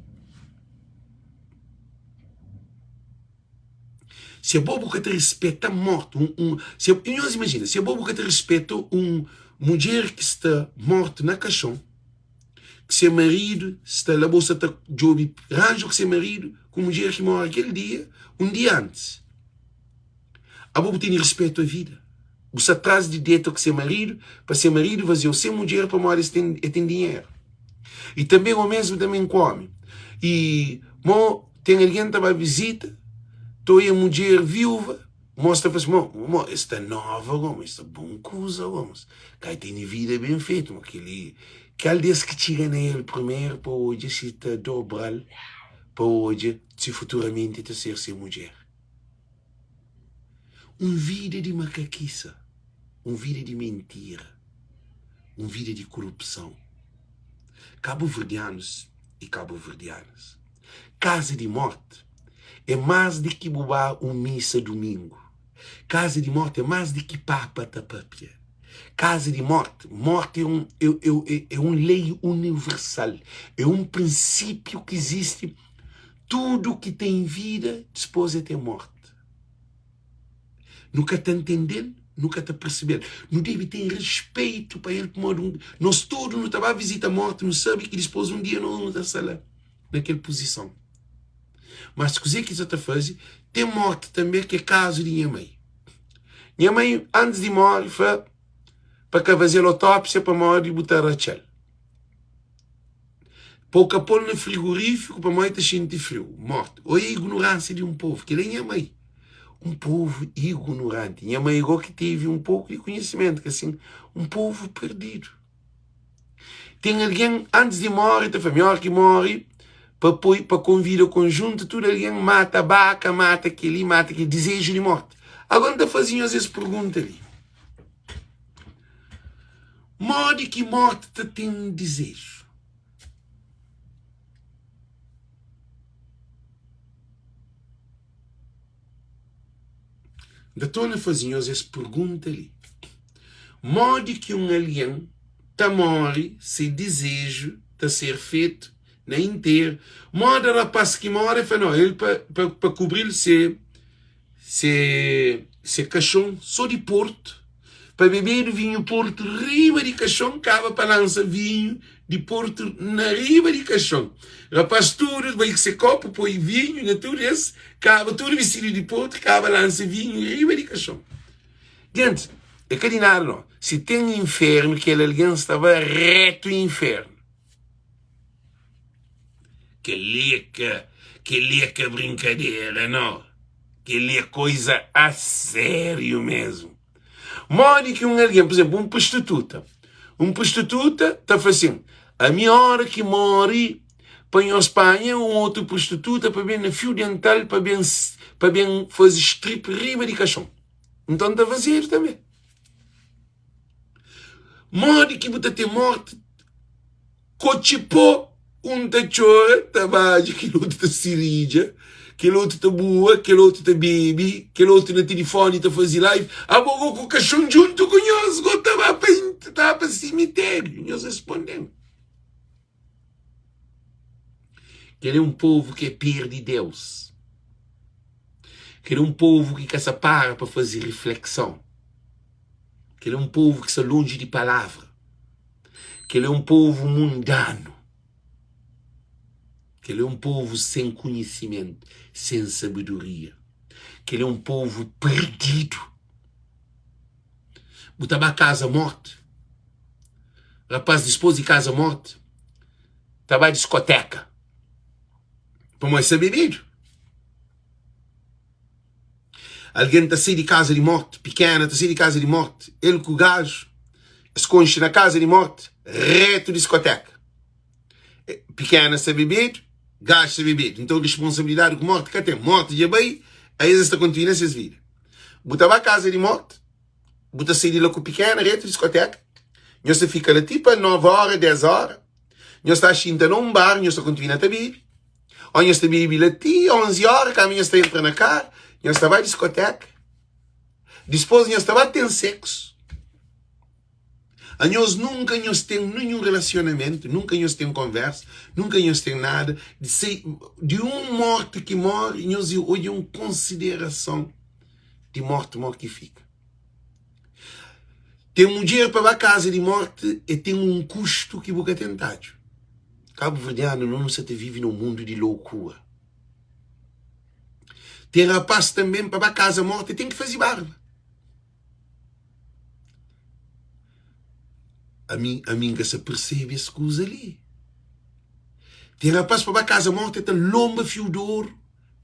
Si abo bu ka ta rispeta morti, un, un, si, nhos imajina, si abo bu ka ta rispeta un mudjer ki sta mortu na kaxon, ki Se maridu sta la, bo sta ta djobe ranju ku se maridu ku mudjer ki móre kel dia, un dia antis. Abo bu tene ruspetu a vida? Bu sta tras di deta ku se maridu pa se maridu vazia-u se mudjer pamodi es ten, e ten dinheru. I tanbe omesmu tanbe ku omi. I mo ten algen ta ba vizita, ta oia mudjer viuva, Mos ta fla si, Mo, mo, es sta nova go, es sta bon kuza go, mos ka tene vida ben fetu, mo keli, kal des ki txiga na el primeru pa odja si ta dobra-l, pa odja si futuramenti ta ser se mudjer. Un vida di makakisa, un vida di mentira, un vida di kurupson. Kabuverdianus i kabuverdianas, kaza di morti é más di ki bu ba un misa dumingu. Kaza di morti é más di ki papa ta papia. Kaza di morti, morti é un, é, é, é un lei universal, é un prinsípiu ki izisti. Tudu ki ten vida, dispôs é ten morti. Nu ka ta ntende-l, nu ka ta persebe-l. Nu debe ten respetu pa el, pamodi nos tudu nu ta ba vizita morti, nu sabe ki dispôs un dia nos nu ta sta la na kel puzison. Mas kuzê ki sa ta faze? Ten morti tanbê ki é kazu di nha mai. Nha mai antis di móre fla pa ka faze-l otópsia pamodi bu ta ratxa-l. Pa bu ka pô-l na frigorífiku pamodi ta xinti friu. Morti. Oia ignoránsia di un povu. Kel-li é nha mai. Un povu ignoranti. Nha mai gó ki tevi un poku di konhisimentu, ka sin? Un povu perdidu. Ten algen antis di móre ta fla, Miór ki móre pa poi pa konvida konjuntu tudu algen, mata baka, mata kel-li, mata kel-li, dizeju di mórti. Agora N ta faze nhos es pergunta li, Modi ki mórti ta ten dizeju? N ta torna faze nhos es pergunta li, Modi ki un algen ta móre se dizeju ta ser fetu na interu? Moda rapás ki móre, el fla, No, el pa, pa, pa kubri-l se, se, se kaxon so di portu, pa bebedu vinhu portu riba di kaxon, kaba pa lansa vinhu di portu na riba di kaxon. Rapaz tudu bai ku se kopu, poi vinhu na tudu es, kaba tudu bistidu di portu, kaba lansa vinhu riba di kaxon. Gentis, é ka di nada no. Si ten infernu, kel algen sta ba retu infernu. Kel-li é ka, kel-li é ka brinkadera no. Kel-li é koiza a sériu mesmu. Modi ki un algen, pur izénplu, un prostituta, un prostituta ta fla sin, Ami óra ki móre, pa nhos panha un otu prostituta pa ben na fiu dental pa ben pa ben faze strip riba di kaxon. Nton ta fazedu tanbê. Modi ki bu ta ten mórti Kotxi po, un ta txora, ta badja, kel otu ta siridja, kel otu ta bua, kel otu ta bebe, kel otu na tilifoni ta faze live. Abo go ku kaxon djuntu ku nhos go ta ba pa ta ba pa simitériu. Nhos responde-m. Kel é un povu ki é perde Deus. Kel é un povu ki ka sa para pa faze riflekson. Kel é un povu ki sta lonji di palavra. Kel é un povu mundanu. Kel é un povu sen konhisimentu, sen sabedoria. Kel é un povu perdidu. Bu ta ba kaza morti. Rapaz, dispôs di kaza morti, ta ba diskoteka. Pamodi sta bebedu. Algen ta sai di kaza di morti, pikena ta sai di kaza di morti, el ku gaju, es konxe na kaza di morti, retu diskoteka. Pikena sta bebedu, gaju sta bebedu. Nton responsabilidadi ku morti ka ten. Morti dja bai, aes es ta kontinua na ses vida. Bu ta ba kaza di morti, bu ta sai di la ku pikena, retu diskoteka, nhos ta fika la ti pa 9 ora, 10 ora, nhos ta xinta na un bar, nhos ta kontinua ta bebe. Ó nhos ta bebe la ti 11 óra, kandu nhos ta entra na kar, nhos ta bai diskoteka, dispôs nhos ta ba ten seksu. Anhos nunka nhos ten ninhun relasionamentu, nunka nhos ten konversa, nunka nhos ten nada di se di un morti ki móre, nhos odja un konsiderason di morti mó ki fika. Ten mudjer pa ba kaza di morti e ten un kustu ki bu ka ten tadju. Kabuverdianu nos nu sa ta vive na un mundu di loukura. Ten rapaz tanben pa ba kaza morti ten ki faze barba. Ami, ami N ka sa persebe es kuza li. Ten rapaz pa ba kaza morti el ta lonba fiu di oru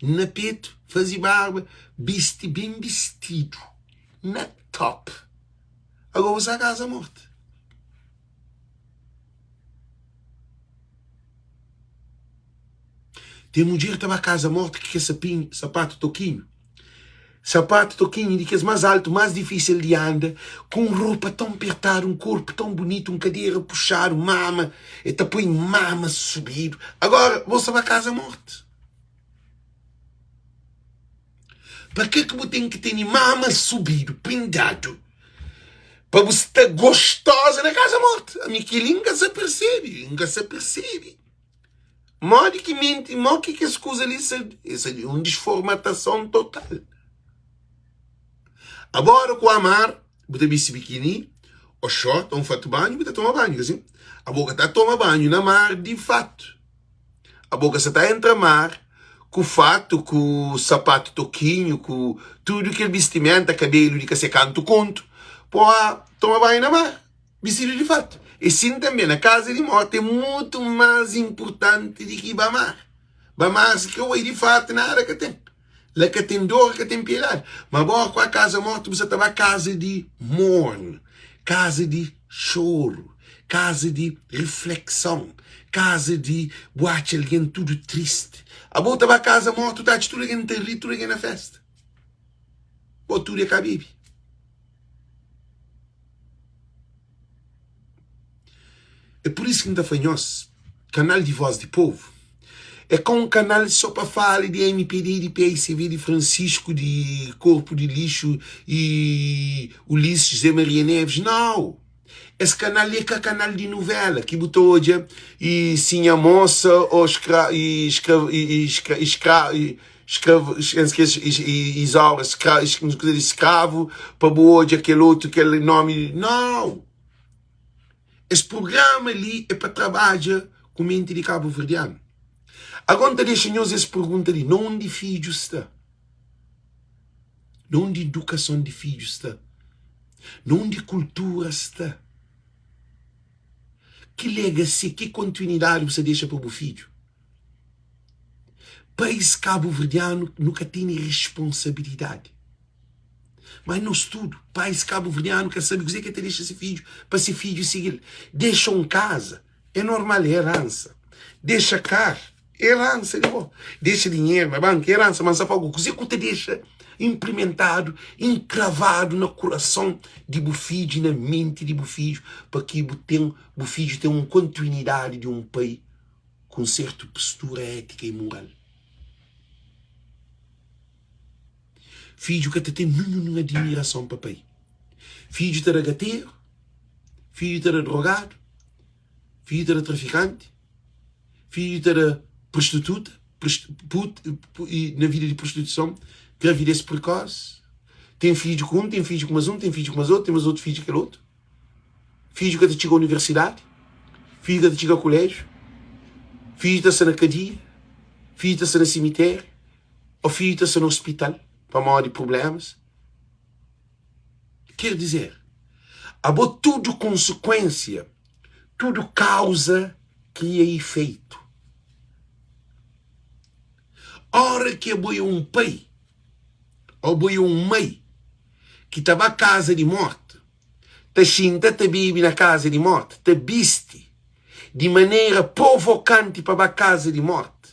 na petu, faze barba, bisti ben bistidu, na top. Agora bu sa kaza morti. Ten mudjer ta ba kaza morti ki kes sapinhu, sapatu tokinhu. Sapatu tokinhu di kes más altu, más difísil di anda, ku un ropa tão pertadu, un korpu tão bunitu, un kadera puxadu, mama, e ta poi mama subidu. Agora, bo sta ba kaza morti. Pa ke ki bu ten ki tene mama subidu, prindadu, pa bu sta gostoza na kaza morti? Ami kel-li N ka sa persebe, N ka sa persebe. Modi ki menti, mo ki kes kuza li sa, esa é un disformatason total. Agora ku amar, bu ta bisti bikini, o short, o un fatu banhu, bu ta toma banhu, ka sin? Abo ka ta toma banhu na mar di fatu. Abo ka sa ta entra mar ku fatu, ku sapatu tokinhu, ku tudu kel bistimenta, kabelu di ka se kantu kontu, po a toma banhu na mar. Bistidu di fatu. E sin tanbe, na kaza di morti é mutu más inpurtanti di ki ba mar. Ba mar si ka oi di fatu, nada ka ten. La ka ten dor, ka ten piedadi. Ma bo ku a kaza morti, bu sa ta ba kaza di mornu, kaza di txoru, kaza di riflekson, kaza di bu atxa algen tudu tristi. Abo bu ta ba kaza morti, bu ta atxa tudu algen ta ri, tudu algen na festa. Bo tudu é ka bebe. É pur isu ki N ta fla nhos, kanal di Voz di Povu é ka un kanal sô pa fala di mpd, di psv, di Francisco, di Korpu di Lixu y Ulisses, Zé Maria Neves. Nau! Es kanal li é ka kanal di nuvéla ki bu ta odja y si nha mosa ô skra y skra y skra y skra y Skravu, N skese, Izaura, skra, un kuza di skravu, pa bu odja kel otu, kel nomi. Nau! Es prugrama li é pa trabadja ku menti di kabuverdianu. Agora N ta dexa nhos es pergunta li, na undi fidju sta? Na undi idukason di fidju sta? Na undi kultura sta? Ki legacy, ki kontinuidadi bu sta dexa pa bu fidju? Pais kabuverdianu nu ka tene responsabilidadi. Mas nos tudu, pais kabuverdianu ka sabe kuzê ke ta dexa se fidju pa se fidju sigi-l. Dexa un kaza é normal, é eransa. Dexa kar é eransa di bo. Dexa dinheru na banku é eransa. Mas N sa fla ku kuzê ku ta dexa inplimentadu, inkravadu na kurason di bu fidju i na menti di bu fidju pa ki bu ten, bu fidju ten un kontinuidadi di un pai ku un sertu postura étika i mural. Fidju ka ta ten ninhun adimirason pa pai. Fidju ta da gateru, fidju ta da drogadu, fidju ta da trafikanti, fidju ta da prostituta, na vida di prostituison, gravidez prekosi, ten fidju ku un, ten fidju ku mas un, ten fidju ku mas otu, ten mas otu fidju ku kel otu. Fidju ka ta txiga universidadi, fidju ka ta txiga kuléjiu, fidju ta sta na kadia, fidju ta sta na simitériu, ô fidju ta sta na ospital pamodi prublémas. Ker dizer, abo tudu konsekuénsia, tudu kauza kria ifeitu. Óra ki abo é un pai ô bo é un mai ki ta ba kaza di morti, ta xinta ta bebe na kaza di morti, ta bisti di manera provokanti pa ba kaza di morti,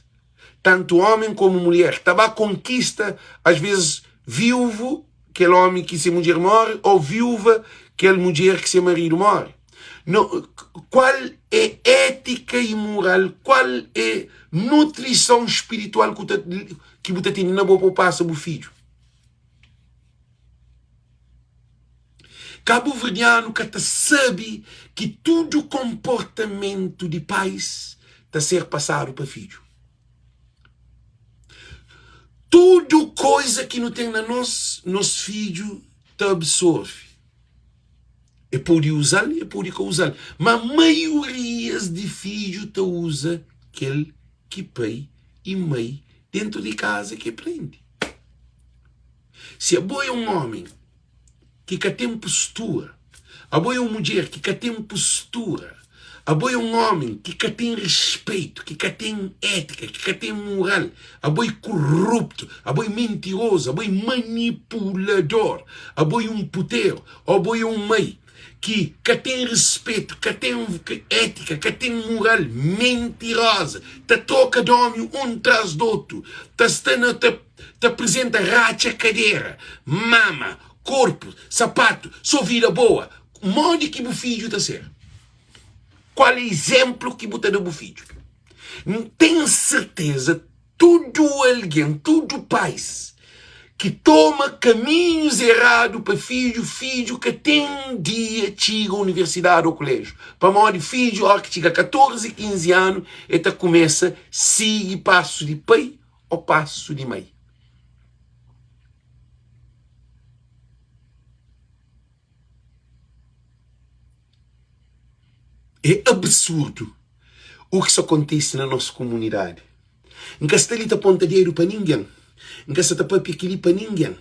tantu omi komu mulher, ta ba konkista, as vezes viuvu, kel omi ki se mudjer more, o viuva, kel mudjer ki se maridu more. No, kual é étika i mural, kual é nutrison spiritual ku ta, ki bu ta tene na bo pa bu pasa bu fidju? Kabuverdianu ka ta sabe ki tudu konportamentu di pais ta ser pasadu pa fidju. Tudu koiza ki nu ten na nos, nos fidju ta absorve. E pode uza-l, e pode ka uza-l. Ma maiorias di fidju ta uza kel ki pai i mai dentu di kaza ki e prende. Si abo é un ómi ki ka ten postura, abo é un mudjer ki ka ten postura, abo é un ómi ki ka ten rispeitu, ki ka ten étika, ki ka ten mural, abo é koruptu, abo é mentirozu, abo é manipulador, abo é un puteru, ô abo é un mai ki ka ten rispeitu, ka ten étika, ka ten mural, mentiroza, ta troka di ómi un tras di otu, ta sta na ta ta aprizenta ratxa kadera, mama, korpu, sapatu, so vida boa, modi ki bu fidju ta ser? Kual é izénplu ki bu ta da bu fidju? N ten serteza tudu algen, tudu pais ki toma kaminhus eradu pa fidju, fidju ka ten dia txiga universidadi ô kuléjiu, pamodi fidju óra ki txiga 14, 15 anu el ta kumesa sigi pasu di pai ô pasu di mai. É absurdu u ki sta kontise na nos kumunidadi. N ka sta li ta ponta dedu pa ningen, N ka sta ta papia kili pa ningen,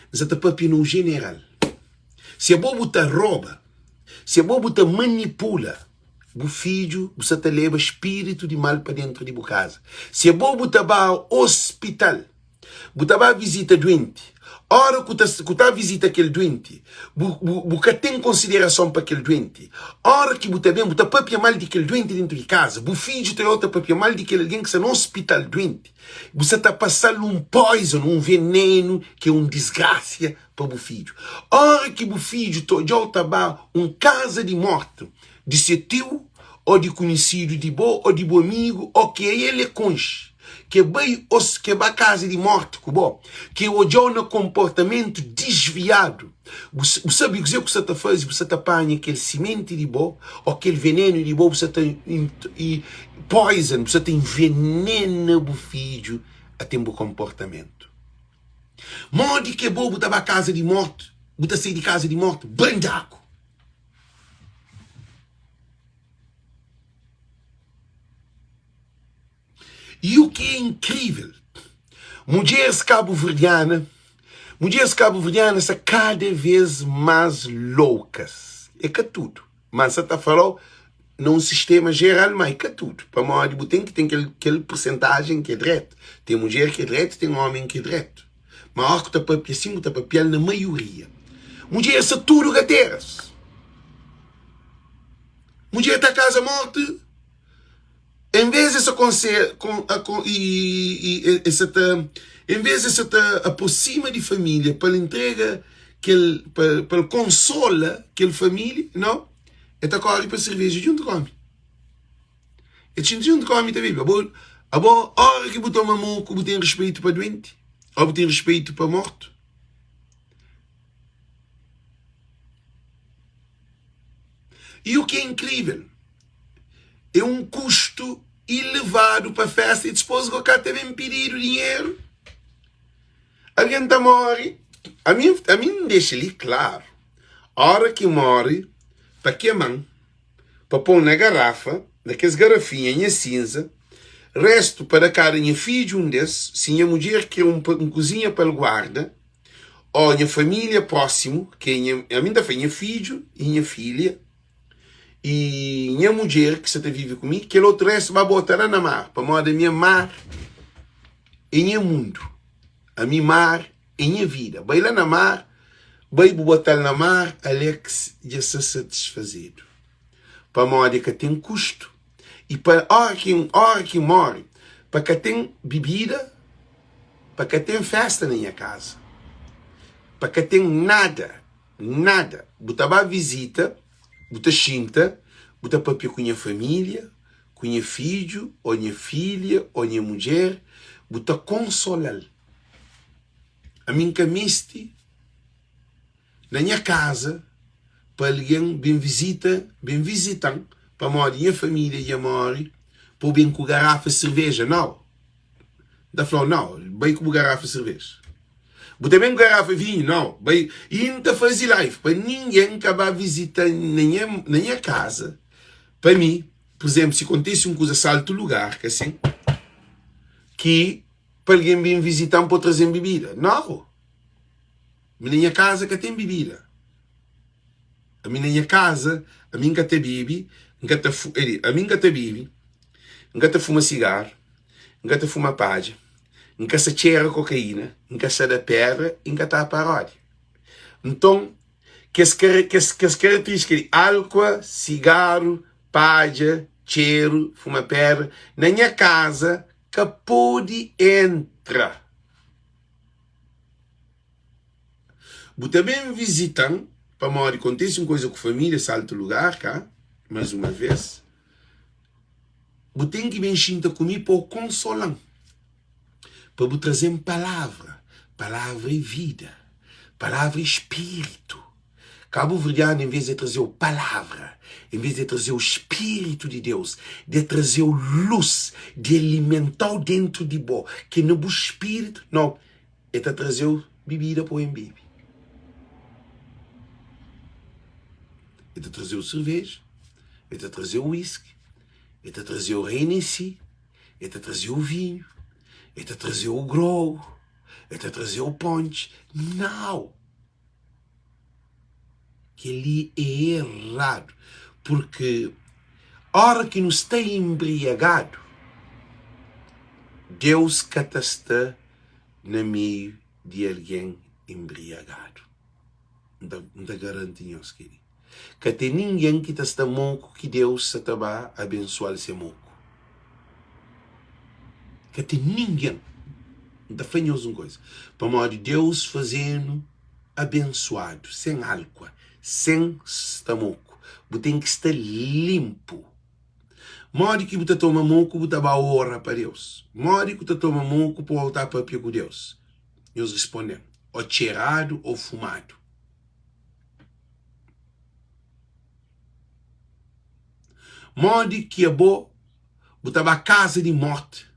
N sta ta papia no jeneral. Si abo bu ta roba, si abo bu ta manipula bu fidju, bu sta ta leba spiritu di mal pa dentru di bu kaza. Si abo bu ta ba ospital, Bu ta ba vizita duenti. Ora ku ta ku ta vizita kel duenti, bu bu bu ka ten konsiderason pa kel duenti. Ora ki bu ta ben, bu ta papia mal di kel duenti dentu di kaza. Bu fidju ta ta papia mal di kel algen ki sta na ospital duenti. Bu sta ta pasa-l un poison, un venenu ki é un disgrasia pa bu fidju. Ora ki bu fidju ta odja-u ta ba un kaza di morti di se tiu ô di kunhisidu di bo ô di bu amigu ô ki el é konxe, ke bai ô ke ba kaza di morti ku bo, ke odja-u na konportamentu disviadu, bu bu sabe kuzê ku sta ta faze, bu sta ta panha kel simenti di bo ô kel venenu di bo, bu sta ta poison, bu sta ta envenena bu fidju a ten bu konportamentu. Modi ke bo bu ta ba kaza di morti, bu ta sai di kaza di morti bandaku? E o que é incrível, mudjeres cabo-verdiana, mudjeres cabo-verdiana sta cada vez mais loucas. É ka tudo, mas sa ta falau na um sistema geral, mas é ka tudo. Pamodi bu tem que tem kel, kel percentagem que é dreto. Tem mudjer que é dreto, tem homem que é dreto. Ma óras ku ta papia sin, bu ta papia-l na maioria. Mudjer sta tudu gateras. Mudjer ta kaza mortu, en vez di sa konse kon a kon i i e sa ta en vez di sa ta aproxima di família pa el intrega kel pa pa el konsola kel família, nau, e ta kóre pa serveja djuntu ku ómi. E xinti djuntu ku ómi ta bebe. Abo, abo óra ki bu toma moku bu ten rispeitu pa duenti? Ô bu ten rispeitu pa mortu? E o ki é inkrível, é un kustu ilevadu pa festa i dispôs go ka ta ben pididu dinheru. Algen ta móre, ami, ami N dexa li klaru, óra ki móre pa kema-m, pa pô-m na garafa, na kes garafinha nha sinza, restu pa da kada nha fidju un des, si nha mudjer kre un, un kuzinha pa el guarda, ô nha família prósimu, ki é nha, ami N ta fla nha fidju i nha filha, i nha mudjer ki sta ta vive ku mi, kel otu restu ba bota la na mar, pamodi ami é mar é nha mundu, ami mar É nha vida. Bai la na mar, bai bu bota-l na mar, Alex dja sta satisfazedu. Pamodi ka ten kustu i pa ora ki ora ki móre, pa ka ten bibida, pa ka ten festa na nha kaza, pa ka ten nada, nada. Bu ta ba vizita, bu ta xinta, bu ta papia ku nha família, ku nha fidju ô nha filha ô nha mudjer, bu ta konsola-l. Ami N ka meste na nha kaza pa algen ben vizita, ben vizita-m pamodi nha família dja móre pa bu ben ku garafa di serveja. Nau! N ta fla-u, nau, bai ku bu garafa di serveja. Bu ta ben ku garafa vinhu? Nau. Bai i N ta faze live pa ningen ka ba vizita-m na nha na nha kaza. Pa mi, pur izénplu, si kontise un kuza saltu lugar, ka sin, ki pa algen ben vizita-m pa traze-m bibida. Nau. Mi na nha kaza ka ten bibida. Ami na nha kaza, ami N ka ta bebe, N ka ta fu, ami N ka ta bebe, N ka ta fuma sigaru, N ka ta fuma padja, N ka sa txera kokaína, N ka sa da pedra i N ka ta aparódia. Nton, kes kes kes karakterístika di álkua, sigaru, padja, txeru, fuma pedra, na nha kaza ka pode entra. Bu ta ben vizita-m pamodi kontise un kuza ku família saltu lugar ka mas uma vez bu ten ki ben xinta ku mi pa bu konsola-m pa bu traze-m palavra palavra é vida palavra é spiritu kabuverdianu en vez de traze-u palavra en vez de traze-u spiritu di Deus de traze-u lus di alimenta-u dentu di bo ki na bu spiritu nau El ta traze-u bibida pa bu ben bebe. El ta traze-u serveja, el ta traze-u whisky, el ta traze-u Hennessy, el ta traze-u vinhu, el ta traze-u grogu, el ta traze-u ponche. Nau! Kel-li é eradu, purki óra ki nu sta inbriagadu, Deus ka ta sta na meiu di algen inbriagadu. N ta garanti nhos kel-li. Ka ten ningen ki ta sta moku ki Deus sa ta ba abensua-l se moku. Ka ten ningen. N ta fla nhos un kuza, pamodi Deus faze-nu abensuadu, sen alkua, sen sta moku. Bu ten ki sta linpu. Modi ki bu ta toma moku bu ta ba ora pa Deus? Modi ku ta toma moku pa bu ta papia ku Deus? Nhos responde-m, ô txeradu ô fumadu. Modi ki abo bu ta ba kaza di morti?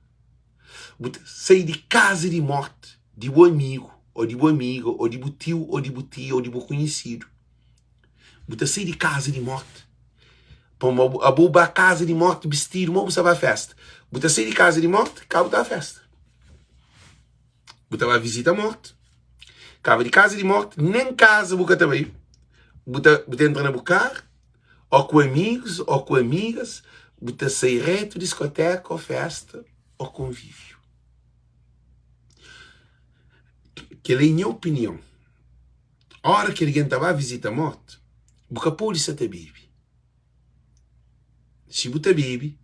Bu ta sai di kaza di morti di bu amigu ô di bu amiga ô di bu tiu ô di bu tia ô di bu konhisidu. Bu ta sai di kaza di morti pamodi abo bu ba kaza di morti bistidu ma bu sta ba festa. Bu ta sai di kaza di morti ka bu ta ba festa. Bu ta ba vizita morti. Kaba di kaza di morti, nen kaza bu ka ta bai. Bu ta bu ta entra na bu karu ô ku amigus ô ku amigas, bu ta sai retu diskoteka ô festa ô konvíviu. Kel-li é nha opinion. Óra ki algen ta ba vizita mortu, bu ka pode sta ta bebe. Si bu ta bebe,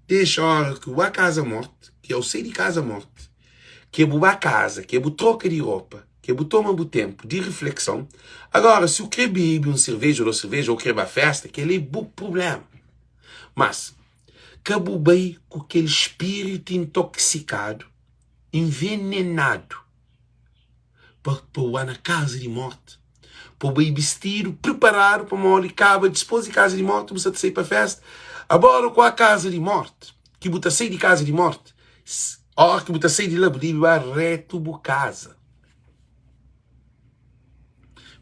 dexa óra ki bu ba kaza mortu, ki au sai di kaza mortu, ki bu ba kaza, ki bu troka di ropa, ki bu toma bu ténpu di riflekson. Agora, si bu krê bebe un serveja ô dos serveja ô krê ba fésta, kel-li é bu prubléma. Mas, ka bu bai ku kel spiritu intoksikadu, envenenadu. pa bu ba na kaza di morti, pa bu bai bistidu, priparadu pamodi kaba dispôs di kaza di morti bu sa ta sai pa festa. Agora ku a kaza di morti, ki bu ta sai di kaza di morti, óra ki bu ta sai di la bu debe ba retu bu kaza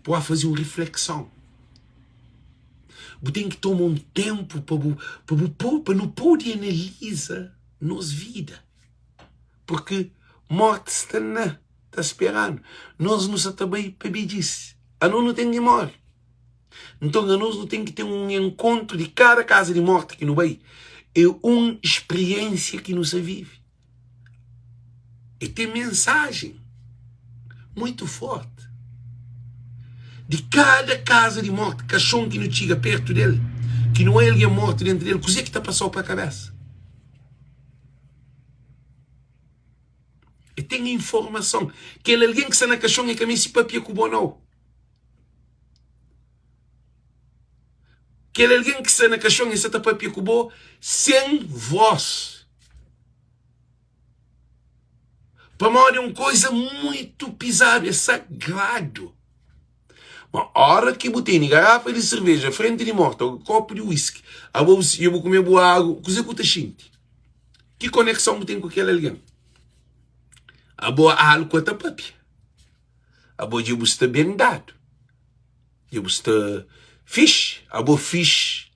pa bu ba faze un riflekson. Bu ten ki toma un ténpu pa bu pa bu pa nu pode analiza nos vida. Purki morti sta na ta spera-nu. Nos nu sa ta bai pa bedjise. Anos nu ten ki móre. Nton, anos nu ten ki ten un enkontru di kada kaza di morti ki nu bai. É un spriensia ki nu sa vive. E ten mensajen muitu forti di kada kaza di morti, kaxon ki nu txiga pertu del, ki nu oia algen mortu dentru del, kuzê ki ta pasa-u pa kabesa? E ten informason. Kel algen ki sta na kaxon e ka meste papia ku bo nau. Kel algen ki sta na kaxon e sta ta papia ku bo sen vós. Pamodi é un koza muitu pizadu, é sagradu. Ma ora ki bu tene garafa di serveja frenti di morti ô kopu di whisky, abo bu i bu kume bu agu, kuzê ku ta xinti? Ki konekson bu ten ku kel algen? Abo alkua ta papia. Abo dja bu sta ben dadu, dja bu sta fixi. Abo fixi,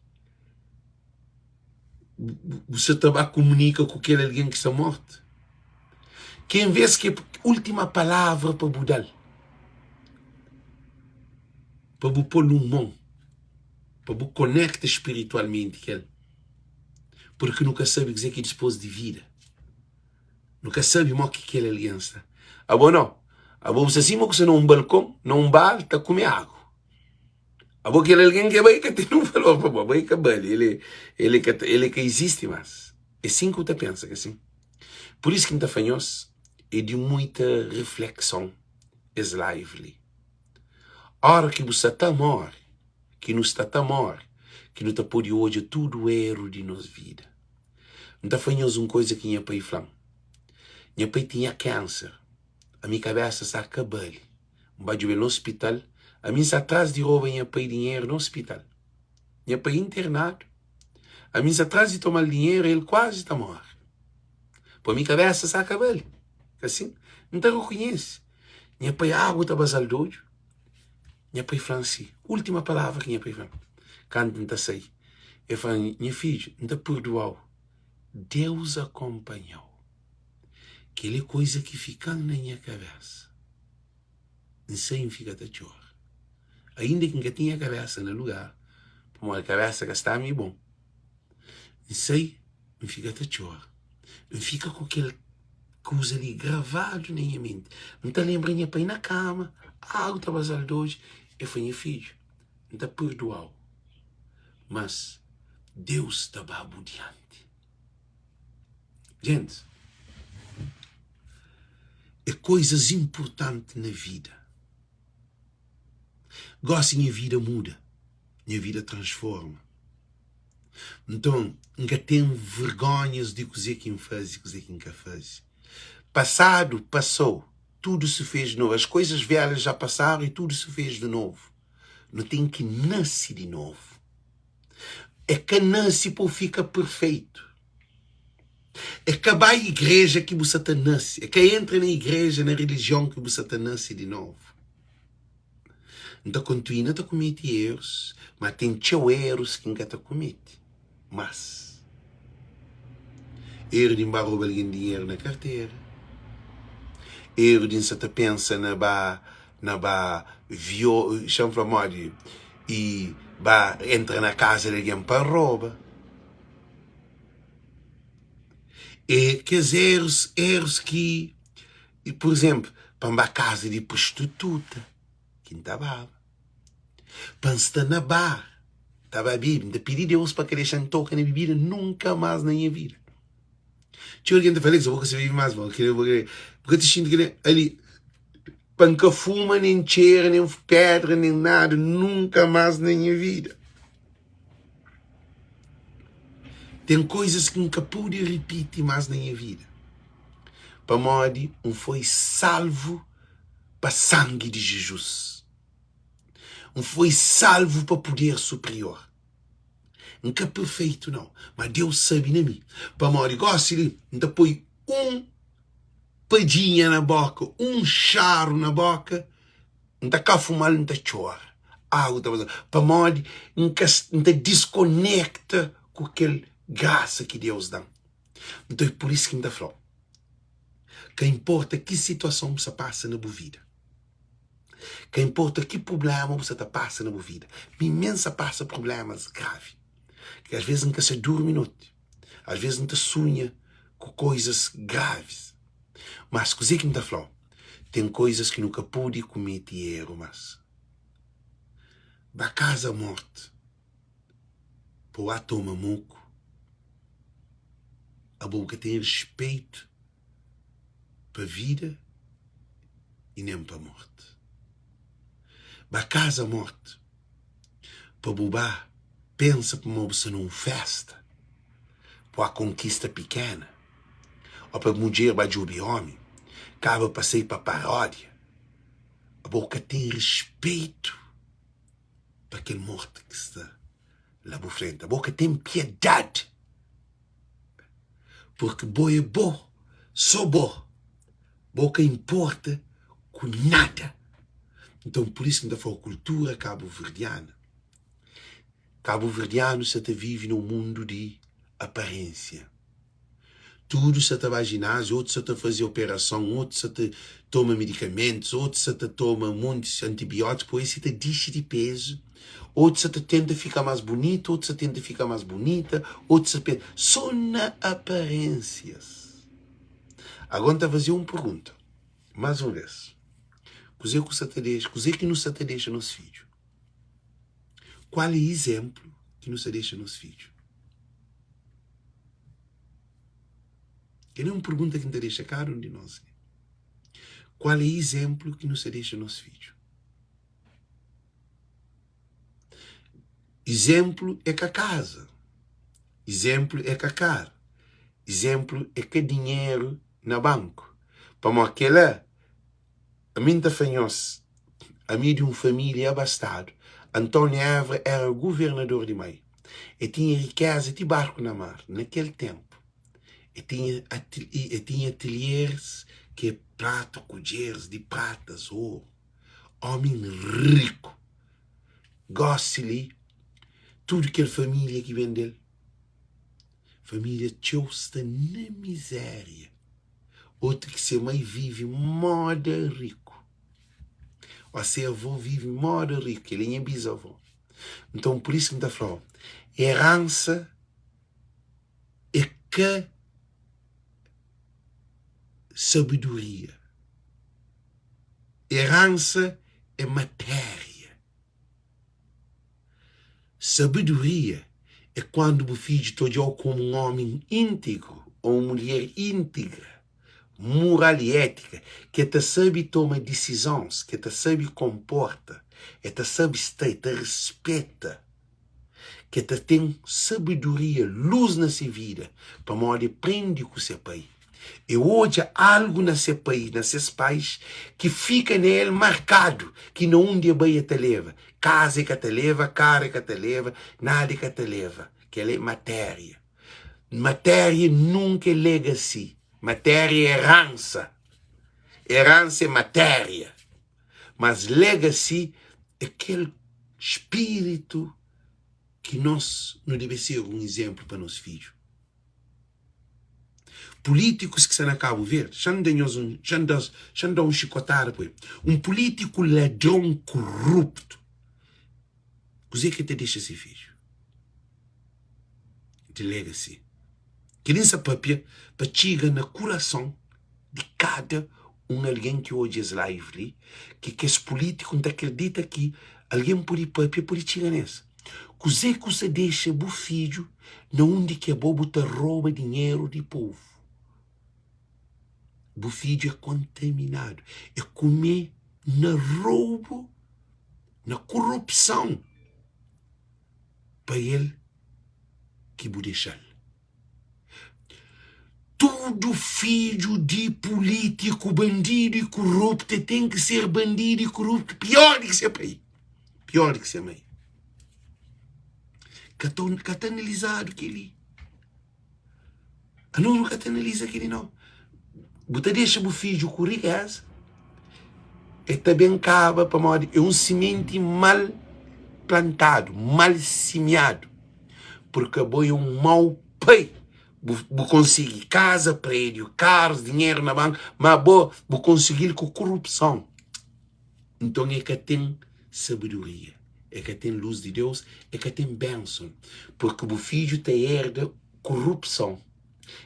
bu sta ta ba kumunika ku kel algen ki sta mortu. Ki envês ki última palavra pa bu da-l, pa bu pô-l un mon, pa bu konekta spiritualmenti ku el, purki nu ka sabe kuzê ki é dipôs di vida. Nu ka sabe mo ki kel algen sta. Abo nau. Abo bu sta sima ku sta na un balkon, na un bar, ta kume agu. Abo kel algen ki bai ka ten un valor pa bo. Abo i ka bali, el el ka el ka izisti mas. É sin ki bu ta pensa, ka sin? Pur isu ki N ta fla nhos, é di muita reflekson es live li. Ora ki bu sta ta more, ki nu sta ta more, ki nu ta pode odja tudu eru di nos vida. N ta fla nhos un koza ki nha pai fla-m. Nha pai tinha kénser. Ami kabésa sa ka bali. N ba djobe-l na ospital. Ami N sta tras di roba nha pai dinheru na ospital. Nha pai internadu. Ami N sta tras di toma-l dinheru, el kuazi ta móre. Pô mi kabésa sa ka bali. Asin, N ta rekonhese. Nha pai agu ta baza-l di odju. Nha pai fla-m si, última palavra ki nha pai fla-m kantu N ta sai, el fla-m, Nha fidju, N ta purdua-u, Deus akonpanha-u. Kel-li é kuza ki fika-m na nha kabésa. N sai N fika ta txora. Ainda ki N ka tinha kabésa na lugar, pamodi kabésa ka staba mi bon, N sai N fika ta txora. N fika ku kel kuza li gravadu na nha menti. N ta lenbra nha pai na kama, agu ta baza-l di odju. El fla, Nha fidju, N ta purdua-u, mas Deus ta ba bu dianti. Gentis, é koizas inpurtanti na vida. Gósi nha vida muda, nha vida transforma. Nton, N ka ten vergónhas di kuzê ki N faze i kuzê ki N ka faze. Pasadu pasou, tudu se fez de novu. As coisas velhas já passaram e tudo se fez de novo. Nu ten ki nase di novu. É ka nase pa bu fika perfeitu. É ka bai igreja ki bu sa ta nase. É ka entra na igreja, na relijion ki bu sa ta nase di novu. N ta kontinua ta kumete erus, má ten txeu erus ki N ka ta kumete más. Eru di N ba roba algen dinheru na kartera, eru di N sa ta pensa na ba na ba vio, xa-m fla modi, i ba entra na kaza di algen pa roba. É kes erus, erus ki I pur izénplu, pa N ba kaza di prostituta, ki N ta baba, pa N sta na bar ta ba bebe, N ta pidi Deus pa ka dexa-m toka na bebida nunka más na nha vida. Txeu algen ta fla, Alex, bo ka sa bebe más, bo ka ta xinti kel-li. Ali, pa N ka fuma, nen txera, nen pédra, nen nada, nunka más na nha vida. Ten koizas ki N ka pode ripiti más na nha vida, pamodi N foi salvu pa sangi di Jizus. N foi salvu pa puder superior. N ka perfeitu nau, má Deus sabe na mi, pamodi gósi li N ta poi un padjinha na bóka, un xaru na bóka, N ta ka fuma-l N ta txora Agu ta baza Pamodi N ka N ta diskonekta ku kel grasa ki Deus da-m Nton é pur isu ki N ta fla-u Ka inporta ki situason bu sta pasa na bu vida Ka inporta ki prubléma bu sta ta pasa na bu vida Mi mê N sta pasa prublémas gravi Ki asvês N ka sta durmi noti Asvês N ta sunha ku koizas gravis Mas kuzê ki N ta fla-u? Ten koizas ki nu ka pode kumete eru mas. Ba kaza mortu pa bu ba toma moku, abo bu ka ten rispeitu pa vida i nen pa mortu. Ba kaza mortu pa bu ba pensa pamodi bu sta na un festa, bu ba konkista pikena. Ó pa mudjer ba djobe ómi, kaba pa sai pa paródia. Abo ka ten rispeitu pa kel mortu ki sta la bu frenti. Abo ka ten piedadi, purki bo é bo, sô bo. Bo ka inporta ku nada. Nton, pur isu ki N ta fla-u kultura kabuverdiana, kabuverdianu sa ta vive na un mundu di aparénsia. Tudu sa ta ba jináziu, otus sa ta faze operason, otus sa ta toma medikamentus, otus sa ta toma montis antibiótiku, pa esi ta dixi di pezu, otus sa ta tenta fika más bunitu, otus sa tenta fika más bunita, otus sa pensa so na aparénsias. Agora N ta faze un pergunta, más un bes, kuzê ku sa ta dexa, kuzê ki nu sa ta dexa nos fidju? Kual é izénplu ki nu sa dexa nos fidju? Kel é un pergunta ki N ta dexa kada un di nos li. Kual é izénplu ki nu sta dexa nos fidju? Izénplu é ka kaza, izénplu é ka karu, izénplu é ka dinheru na banku. Pamodi kel-la, ami N ta fla nhos, ami é di un família abastadu. António Évora éra governador di Mai. E tinha rikéza ti barku na mar. Na kel ténpu, e tinha e tinha atelieris ki é pratu, kudjeris di pratas, oru. Ómi riku. Gósi li, tudu kel família ki ben del, família txeu sta na mizéria. Otu ki se mai vive móda riku, ô se avó vive móda riku, kel-li é nha bizavó. Nton, pur isu ki N ta fla-u, eransa é ka sabedoria, eransa é matéria. Sabedoria é kandu bu fidju ta odja-u komu un ómi íntegru ô un mulher íntegra, mural i étika, ki el ta sabe toma disizons, ki el ta sabe konporta, el ta sabe sta, el ta rispeta, ki el ta ten sabedoria, lus na se vida, pamodi el prende ku se pai. E odja algu na se pai, na ses pais, ki fika na el markadu, ki na undi e bai e ta leba. Kaza e ka ta leba, karu e ka ta leba, nada e ka ta leba. Kel-la é matéria. Matéria nunka é legacy. Matéria é eransa. Eransa é matéria. Mas legacy é kel spiritu ki nos nu debe ser un izénplu pa nos fidju. Pulítikus ki sta na Kabu Verdi, xa-m da nhos un, xa-m da-s, xa-m da un xikotada pa el. Un pulítiku ladron kuruptu, kuzê ki el ta dexa se fidju? Di legacy. Kel-li N sta pâpia pa txiga na kurason di kada un algen ki odja es live li, ki kes pulítiku, N ta kridita ki algen pode pâpia, pode txiga nes. Kuzê ku sa dexa bu fidju na undi ki abo bu ta roba dinheru di povu? Bu fidju é kontaminadu, é kume na roubu, na korupson pa el ki bu dexa-l. Tudu fidju di pulítiku bandidu i koruptu e ten ki ser bandidu i koruptu pior di ki se pai, pior di ki se mai. Ka ta ka ta analizadu kel-li. Anos nu ka ta analiza kel-li nau. Bu ta dexa bu fidju ku rikeza, e ta ben kaba pamodi é un simenti mal plantadu, mal simiadu. Purki abo é un mau pai. Bu, bu konsigi kaza, prédiu, karus, dinheru na banku, má abo bu konsigi-l ku korupson. Nton, e ka ten sabedoria, e ka ten lus di Deus, e ka ten benson, purki bu fidju ta erda korupson,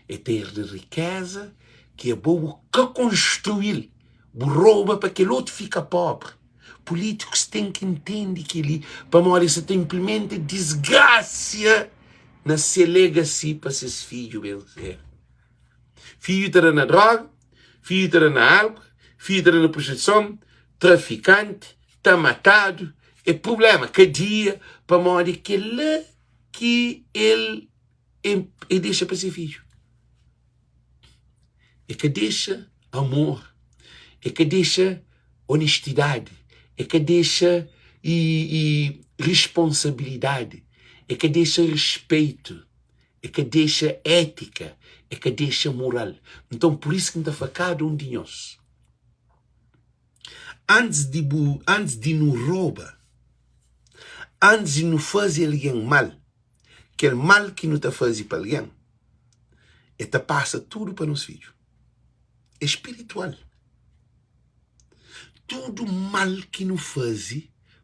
e ta erda rikéza ki abo bu ka konstrui-l, bu roba pa kel otu fika póbri. Pulítikus ten ki ntende kel-li, pamodi es sa ta inplimenta disgrasia na se legacy pa ses fidju ben ser. Fidju ta da na droga, fidju ta da na álkol, fidju ta da na prostituison, trafikanti, ta matadu, é prubléma, kadia, pamodi kel-la ki el el dexa pa se fidju. E ka dexa amor, e ka dexa onestidadi, e ka dexa i, i responsabilidadi, e ka dexa respeitu, e ka dexa étika, e ka dexa moral. Nton, pur isu ki N ta fla kada un di nhos. Antis di bu, antis di nu roba, antis di nu faze algen mal, kel mal ki nu ta faze pa algen, e ta pasa tudu pa nos fidju. É spiritual. Tudu mal ki nu faze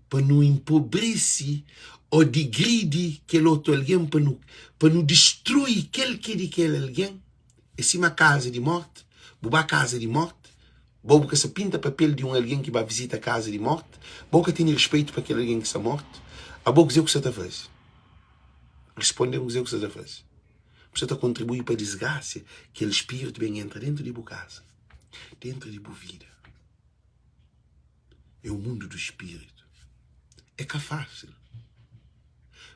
pa nu inpobrese ô digridi kel otu algen, pa nu, pa nu distrui kel ki é di kel algen, é sima kaza di morti. Bu ba kaza di morti, bo bu ka sta pinta papel di un algen ki ba vizita kaza di morti, bo ka tene rispeitu pa kel algen ki sta mortu. Abo kuzê ku sta ta faze? Responde-m kuzê ku sta ta faze. Bu sta ta kontribui pa disgrasia kel spiritu ben entra dentu di bu kaza, dentu di bu vida. É o mundu du spiritu. É ka fásil.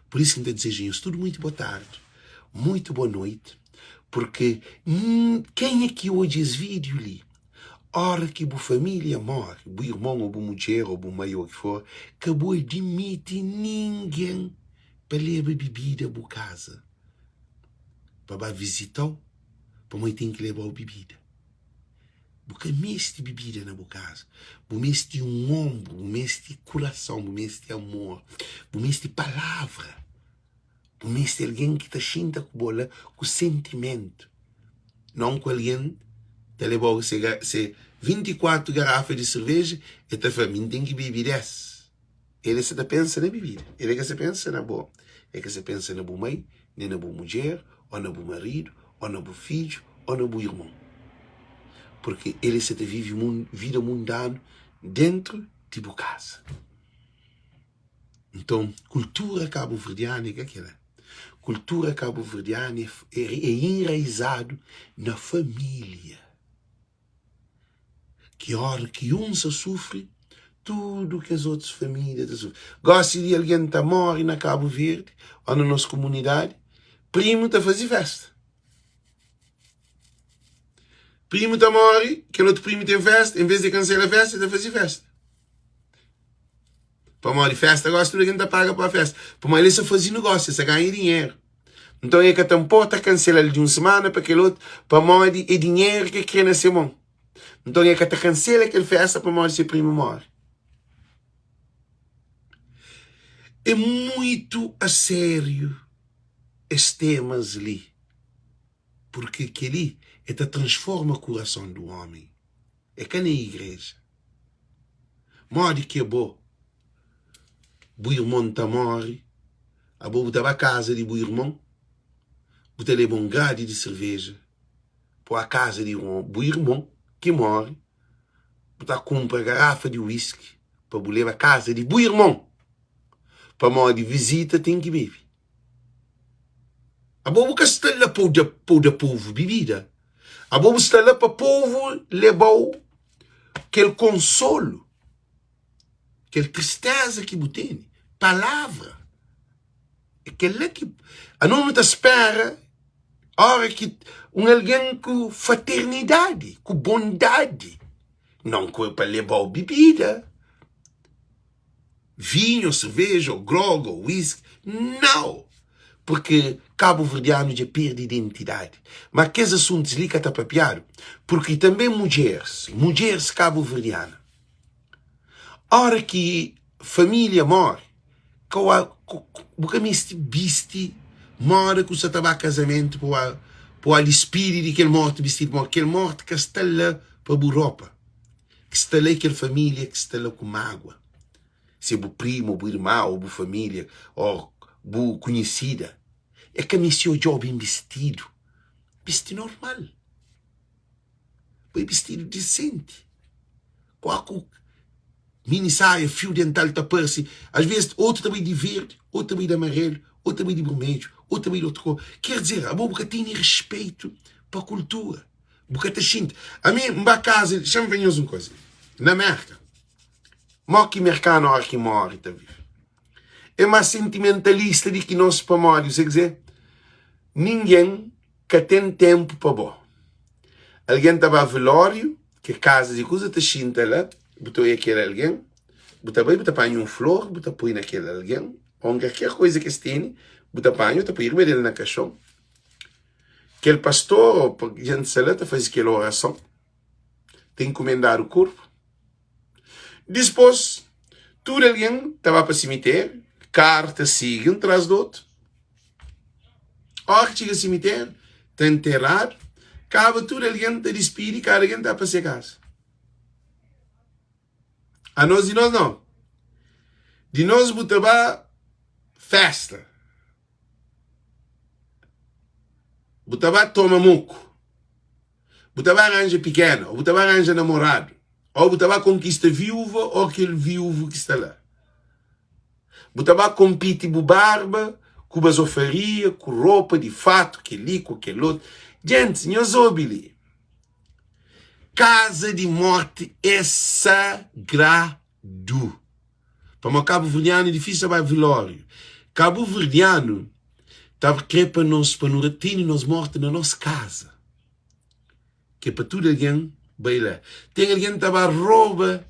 Pur isu ki N ta dizeja nhos tudu muitu boa tardi, muitu boa noiti, purke kenha ki odja es vídiu li, óra ki bu família móre, bu irmon ô bu mudjer ô bu mai ô ki for, ka bu adimiti ningen pa leba bibida bu kaza, pa ba vizita-u, pamodi ten ki leba-u bibida. Bu ka meste bibida na bu kaza. Bu meste un onbru, bu meste kurason, bu meste amor, bu meste palavra. Bu meste algen ki ta xinta ku bo la ku sentimentu. Non ku algen ta leba-u se se 24 garafa di serveja, e ta fla, mi N ten ki bebe 10. El sa ta pensa na bibida, el ka sa pensa na bo, el ka sa pensa na bu mai, nen na bu mudjer, ô na bu maridu, ô na bu fidju, ô na bu irmon. Purki el sa ta vive vida mundanu déntu di bu kaza. Nton, kultura kabuverdianu é ka kel-la. Kultura kabuverdianu é enraizadu na família. Ki óra ki un sa sufri, tudu kes otus família ta sufri. Gósi di algen ta móre na Kabu Verdi ô na nos komunidadi, primu ta faze fésta. Primu ta móre, kel otu primu ten fésta, envês di kansela fésta, el ta faze fésta. Pamodi fésta gósi tudu algen ta paga pa fésta. Pamodi el sa faze nogósiu, el sa ganha dinheru. Nton el ka ta nporta kansela-l di un simana pa kel otu, pamodi é dinheru ki el krê na se mon. Nton el ka ta kansela kel fésta pamodi se primu móre. É muitu asériu es temas li, purkê kel-li el ta transforma kurason di ómi. É ka na igreja. Modi ki abo, bu irmon ta móre, abo bu ta ba kaza di bu irmon, bu ta leba un gradi di serveja pa kaza di bu irmon ki móre, bu ta kunpra garafa di wiski pa bu leba kaza di bu irmon, pamodi vizita ten ki bebe. Abo bu ka sta la pa bu da povu bibida, abo bu sta la pa povu leba-u kel konsolu, kel tristeza ki bu tene, palavra. É kel-la ki anos nu ta spera óra ki un algen ku fraternidadi, ku bondadi, non ku pa leba-u bibida. Vinho, cerveja, ou grog, ou whisky. Nau! Porque kabuverdianu dja perde identidadi. Ma kes asuntus li ka ta papiadu, porque tanbe mudjeris, mudjeris kabuverdiana, ora ki familia more, bu ka meste bisti moda ku sa ta ba kazamentu pa bu al dispidi di kel mortu bistidu moda. Kel mortu ka sta la pa bu ropa. Ki sta la é kel família ki sta la ku mágua. Si é bu primu, ô bu irma, ô bu família, ô bu konhesida, é ka meste odja-u ben bistidu. Bisti normal. Bai bistidu disenti. Kua ku mini saia, fiu dental ta parse. As vezes, otu ta bai di verdi, otu ta bai di amarelu, otu ta bai di burmedju, otu ta bai di otu kor. Ker dizer, abo bu ka tene respetu pa kultura. Bu ka ta xinti. Ami N ba kaza, dexa-m fla nhos un koza. Na Merka, mo ki merkanu óra ki móre ta vive? É más sentimentalista di ki nos pamodi, bu sabe kuzê? Ningen ka ten ténpu pa bo. Algen ta ba velóriu, ki é kaza di kuza, ta xinta la, bu ta oia kel algen, bu ta bai bu ta panha un flor, bu ta poi na kel algen, ô kalker koza ki es tene, bu ta panha, bu ta poi riba del na kaxon. Kel pastor ô jenti sta la ta faze kel orason, ta inkumendadu korpu. Dispôs, tudu algen ta ba pa simitériu, karu ta sigi un tras di otu. Óra ki txiga simitériu, ta nteradu, kaba tudu algen ta dispidi, kada algen ta ba pa se kaza. Anos di nos nau. Di nos bu ta ba festa, bu ta ba toma moku, bu ta ba ranja pikena, ô bu ta ba ranja namoradu, ô bu ta ba konkista viúva ô kel viúvu ki sta la. Bu ta ba konpiti bu barba ku bazofaria, ku ropa di fatu, kel-li ku kel otu. Gentis, nhos obi li. Kaza di morti é sagradu. Pamodi kabuverdianu é difísil bai velóriu. Kabuverdianu ta krê pa nos, pa nu tene nos morti na nos kaza. Ke pa tudu algen bai la. Ten algen ta ba roba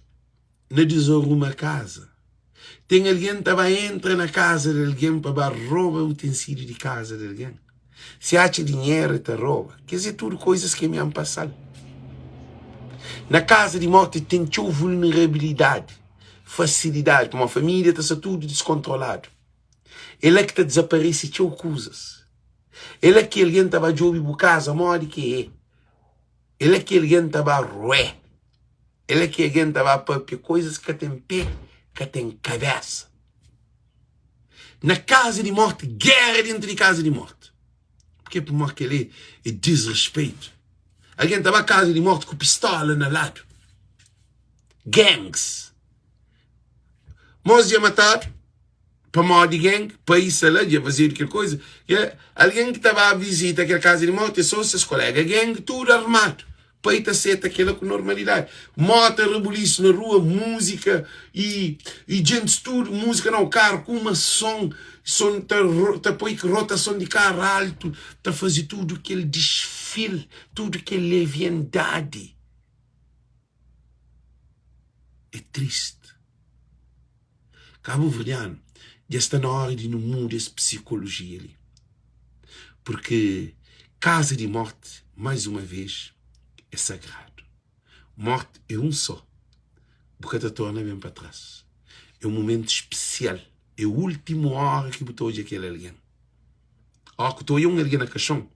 na dizaruma kaza. Ten algen ta ba entra na kaza di algen pa ba roba utensíliu di kaza di algen. Si atxa dinheru e ta roba. Kes é tudu koizas ki mi N pasa-l. Na kaza di morti ten txeu vulnerabilidadi, fasilidadi, pamodi família ta sta tudu diskontroladu. É la ki ta dizaparese txeu kuzas. É la ki algen ta ba djobe bu kaza modi ki é. É la ki algen ta ba ruê. É la ki algen ta ba pâpia koizas ki ka ten pé, ka ten kabésa. Na kaza di mórti, géra déntu di kaza di mórti. Purkê? Pamodi kel-li é disrespeitu. Algen ta ba kaza di mórti ku pistóla na ladu. Gangs. Mos dja matadu pamodi gang, pai sta la, dja fazedu kel koza. Algen ki ta ba vizita kel kaza di morti é so ses kolega gang, tudu armadu. Pai ta seta kela ku normalidadi. Mota rabulisu na rua, múzika i i djentis tudu, múzika nau, karu ku uma son, son ta ta poi rotason di karu altu, ta faze tudu kel disfil, tudu kel leviandadi. É triste. Kabuverdianu, dja sta na óra di nu muda es psikolojia li. Purki kaza di mórti, más uma vês, é sagradu. Mórti é un sô, bu ka ta torna ben pa tras. É un momentu spesial, é últimu óra ki bu ta odja kel algen. Óra ku ta odja un algen na kaxon,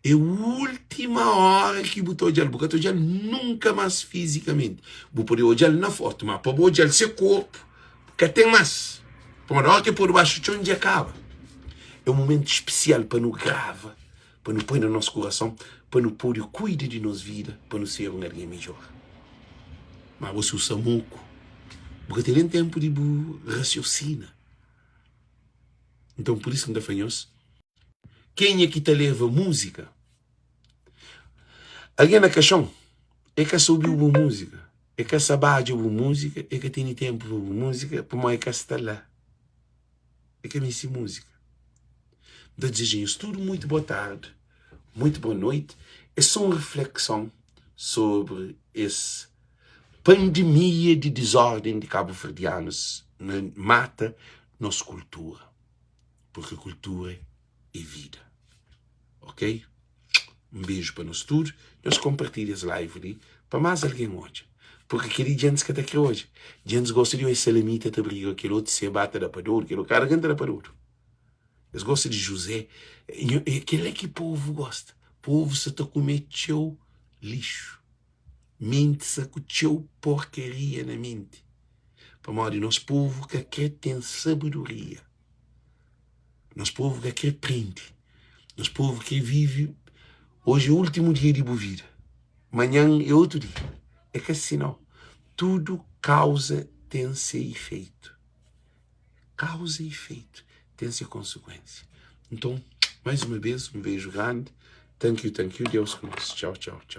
é última óra ki bu ta odja-l. Bu ka ta odja-l nunka más fizikamenti. Bu pode odja-l na fotu, má pa bu odja-l se korpu, ka ten más. Pamodi óra ki el podu baxu txon, dja kaba. É un momentu spesial pa nu grava, pa nu poi na nos kurason, pa nu pode kuida di nos vida, pa nu ser un algen midjór. Má bo si bu sta moku, bu ka ten nen ténpu di bu rasiosina. Nton, pur isu N ta fla nhos, kenha ki ta leva múzika algen na kaxon, e ka sa obi-u bu múzika, e ka sa badja bu múzika, e ka tene ténpu pa bu múzika, pamodi e ka sta la, e ka meste múzika. N ta dizeja nhos tudu muitu boa tardi, muitu boa noiti. É sô un reflekson sobri es Pandemia di dizórden di kabuverdianus na mata nos kultura, purki kultura é vida, ok? Un beju pa nos tudu, nhos konpartilha es live li pa más algen odja, purki kel-li djentis ka ta kre odja, djentis gosta di odja salamita ta briga ku kel otu, seba ta da pa dodu, kel otu, kada algen ta da pa dodu, es gosta di Juzé, é kel-la ki povu gosta, povu sa ta kume txeu lixu. Menti sa ku txeu porkaria na menti pamodi nos povu ka kre ten sabedoria, nos povu ka kre prende, nos povu kre vive oji é últimu dia di bu vida, manhan é otu dia, é ka si nau, tudu kauza ten se ifeitu. Kauza e ifeitu ten se konsekuensia. Nton, mais uma bes, un beju grandi. Thank you, thank you. Deus ku nos. Txau, txau, txau.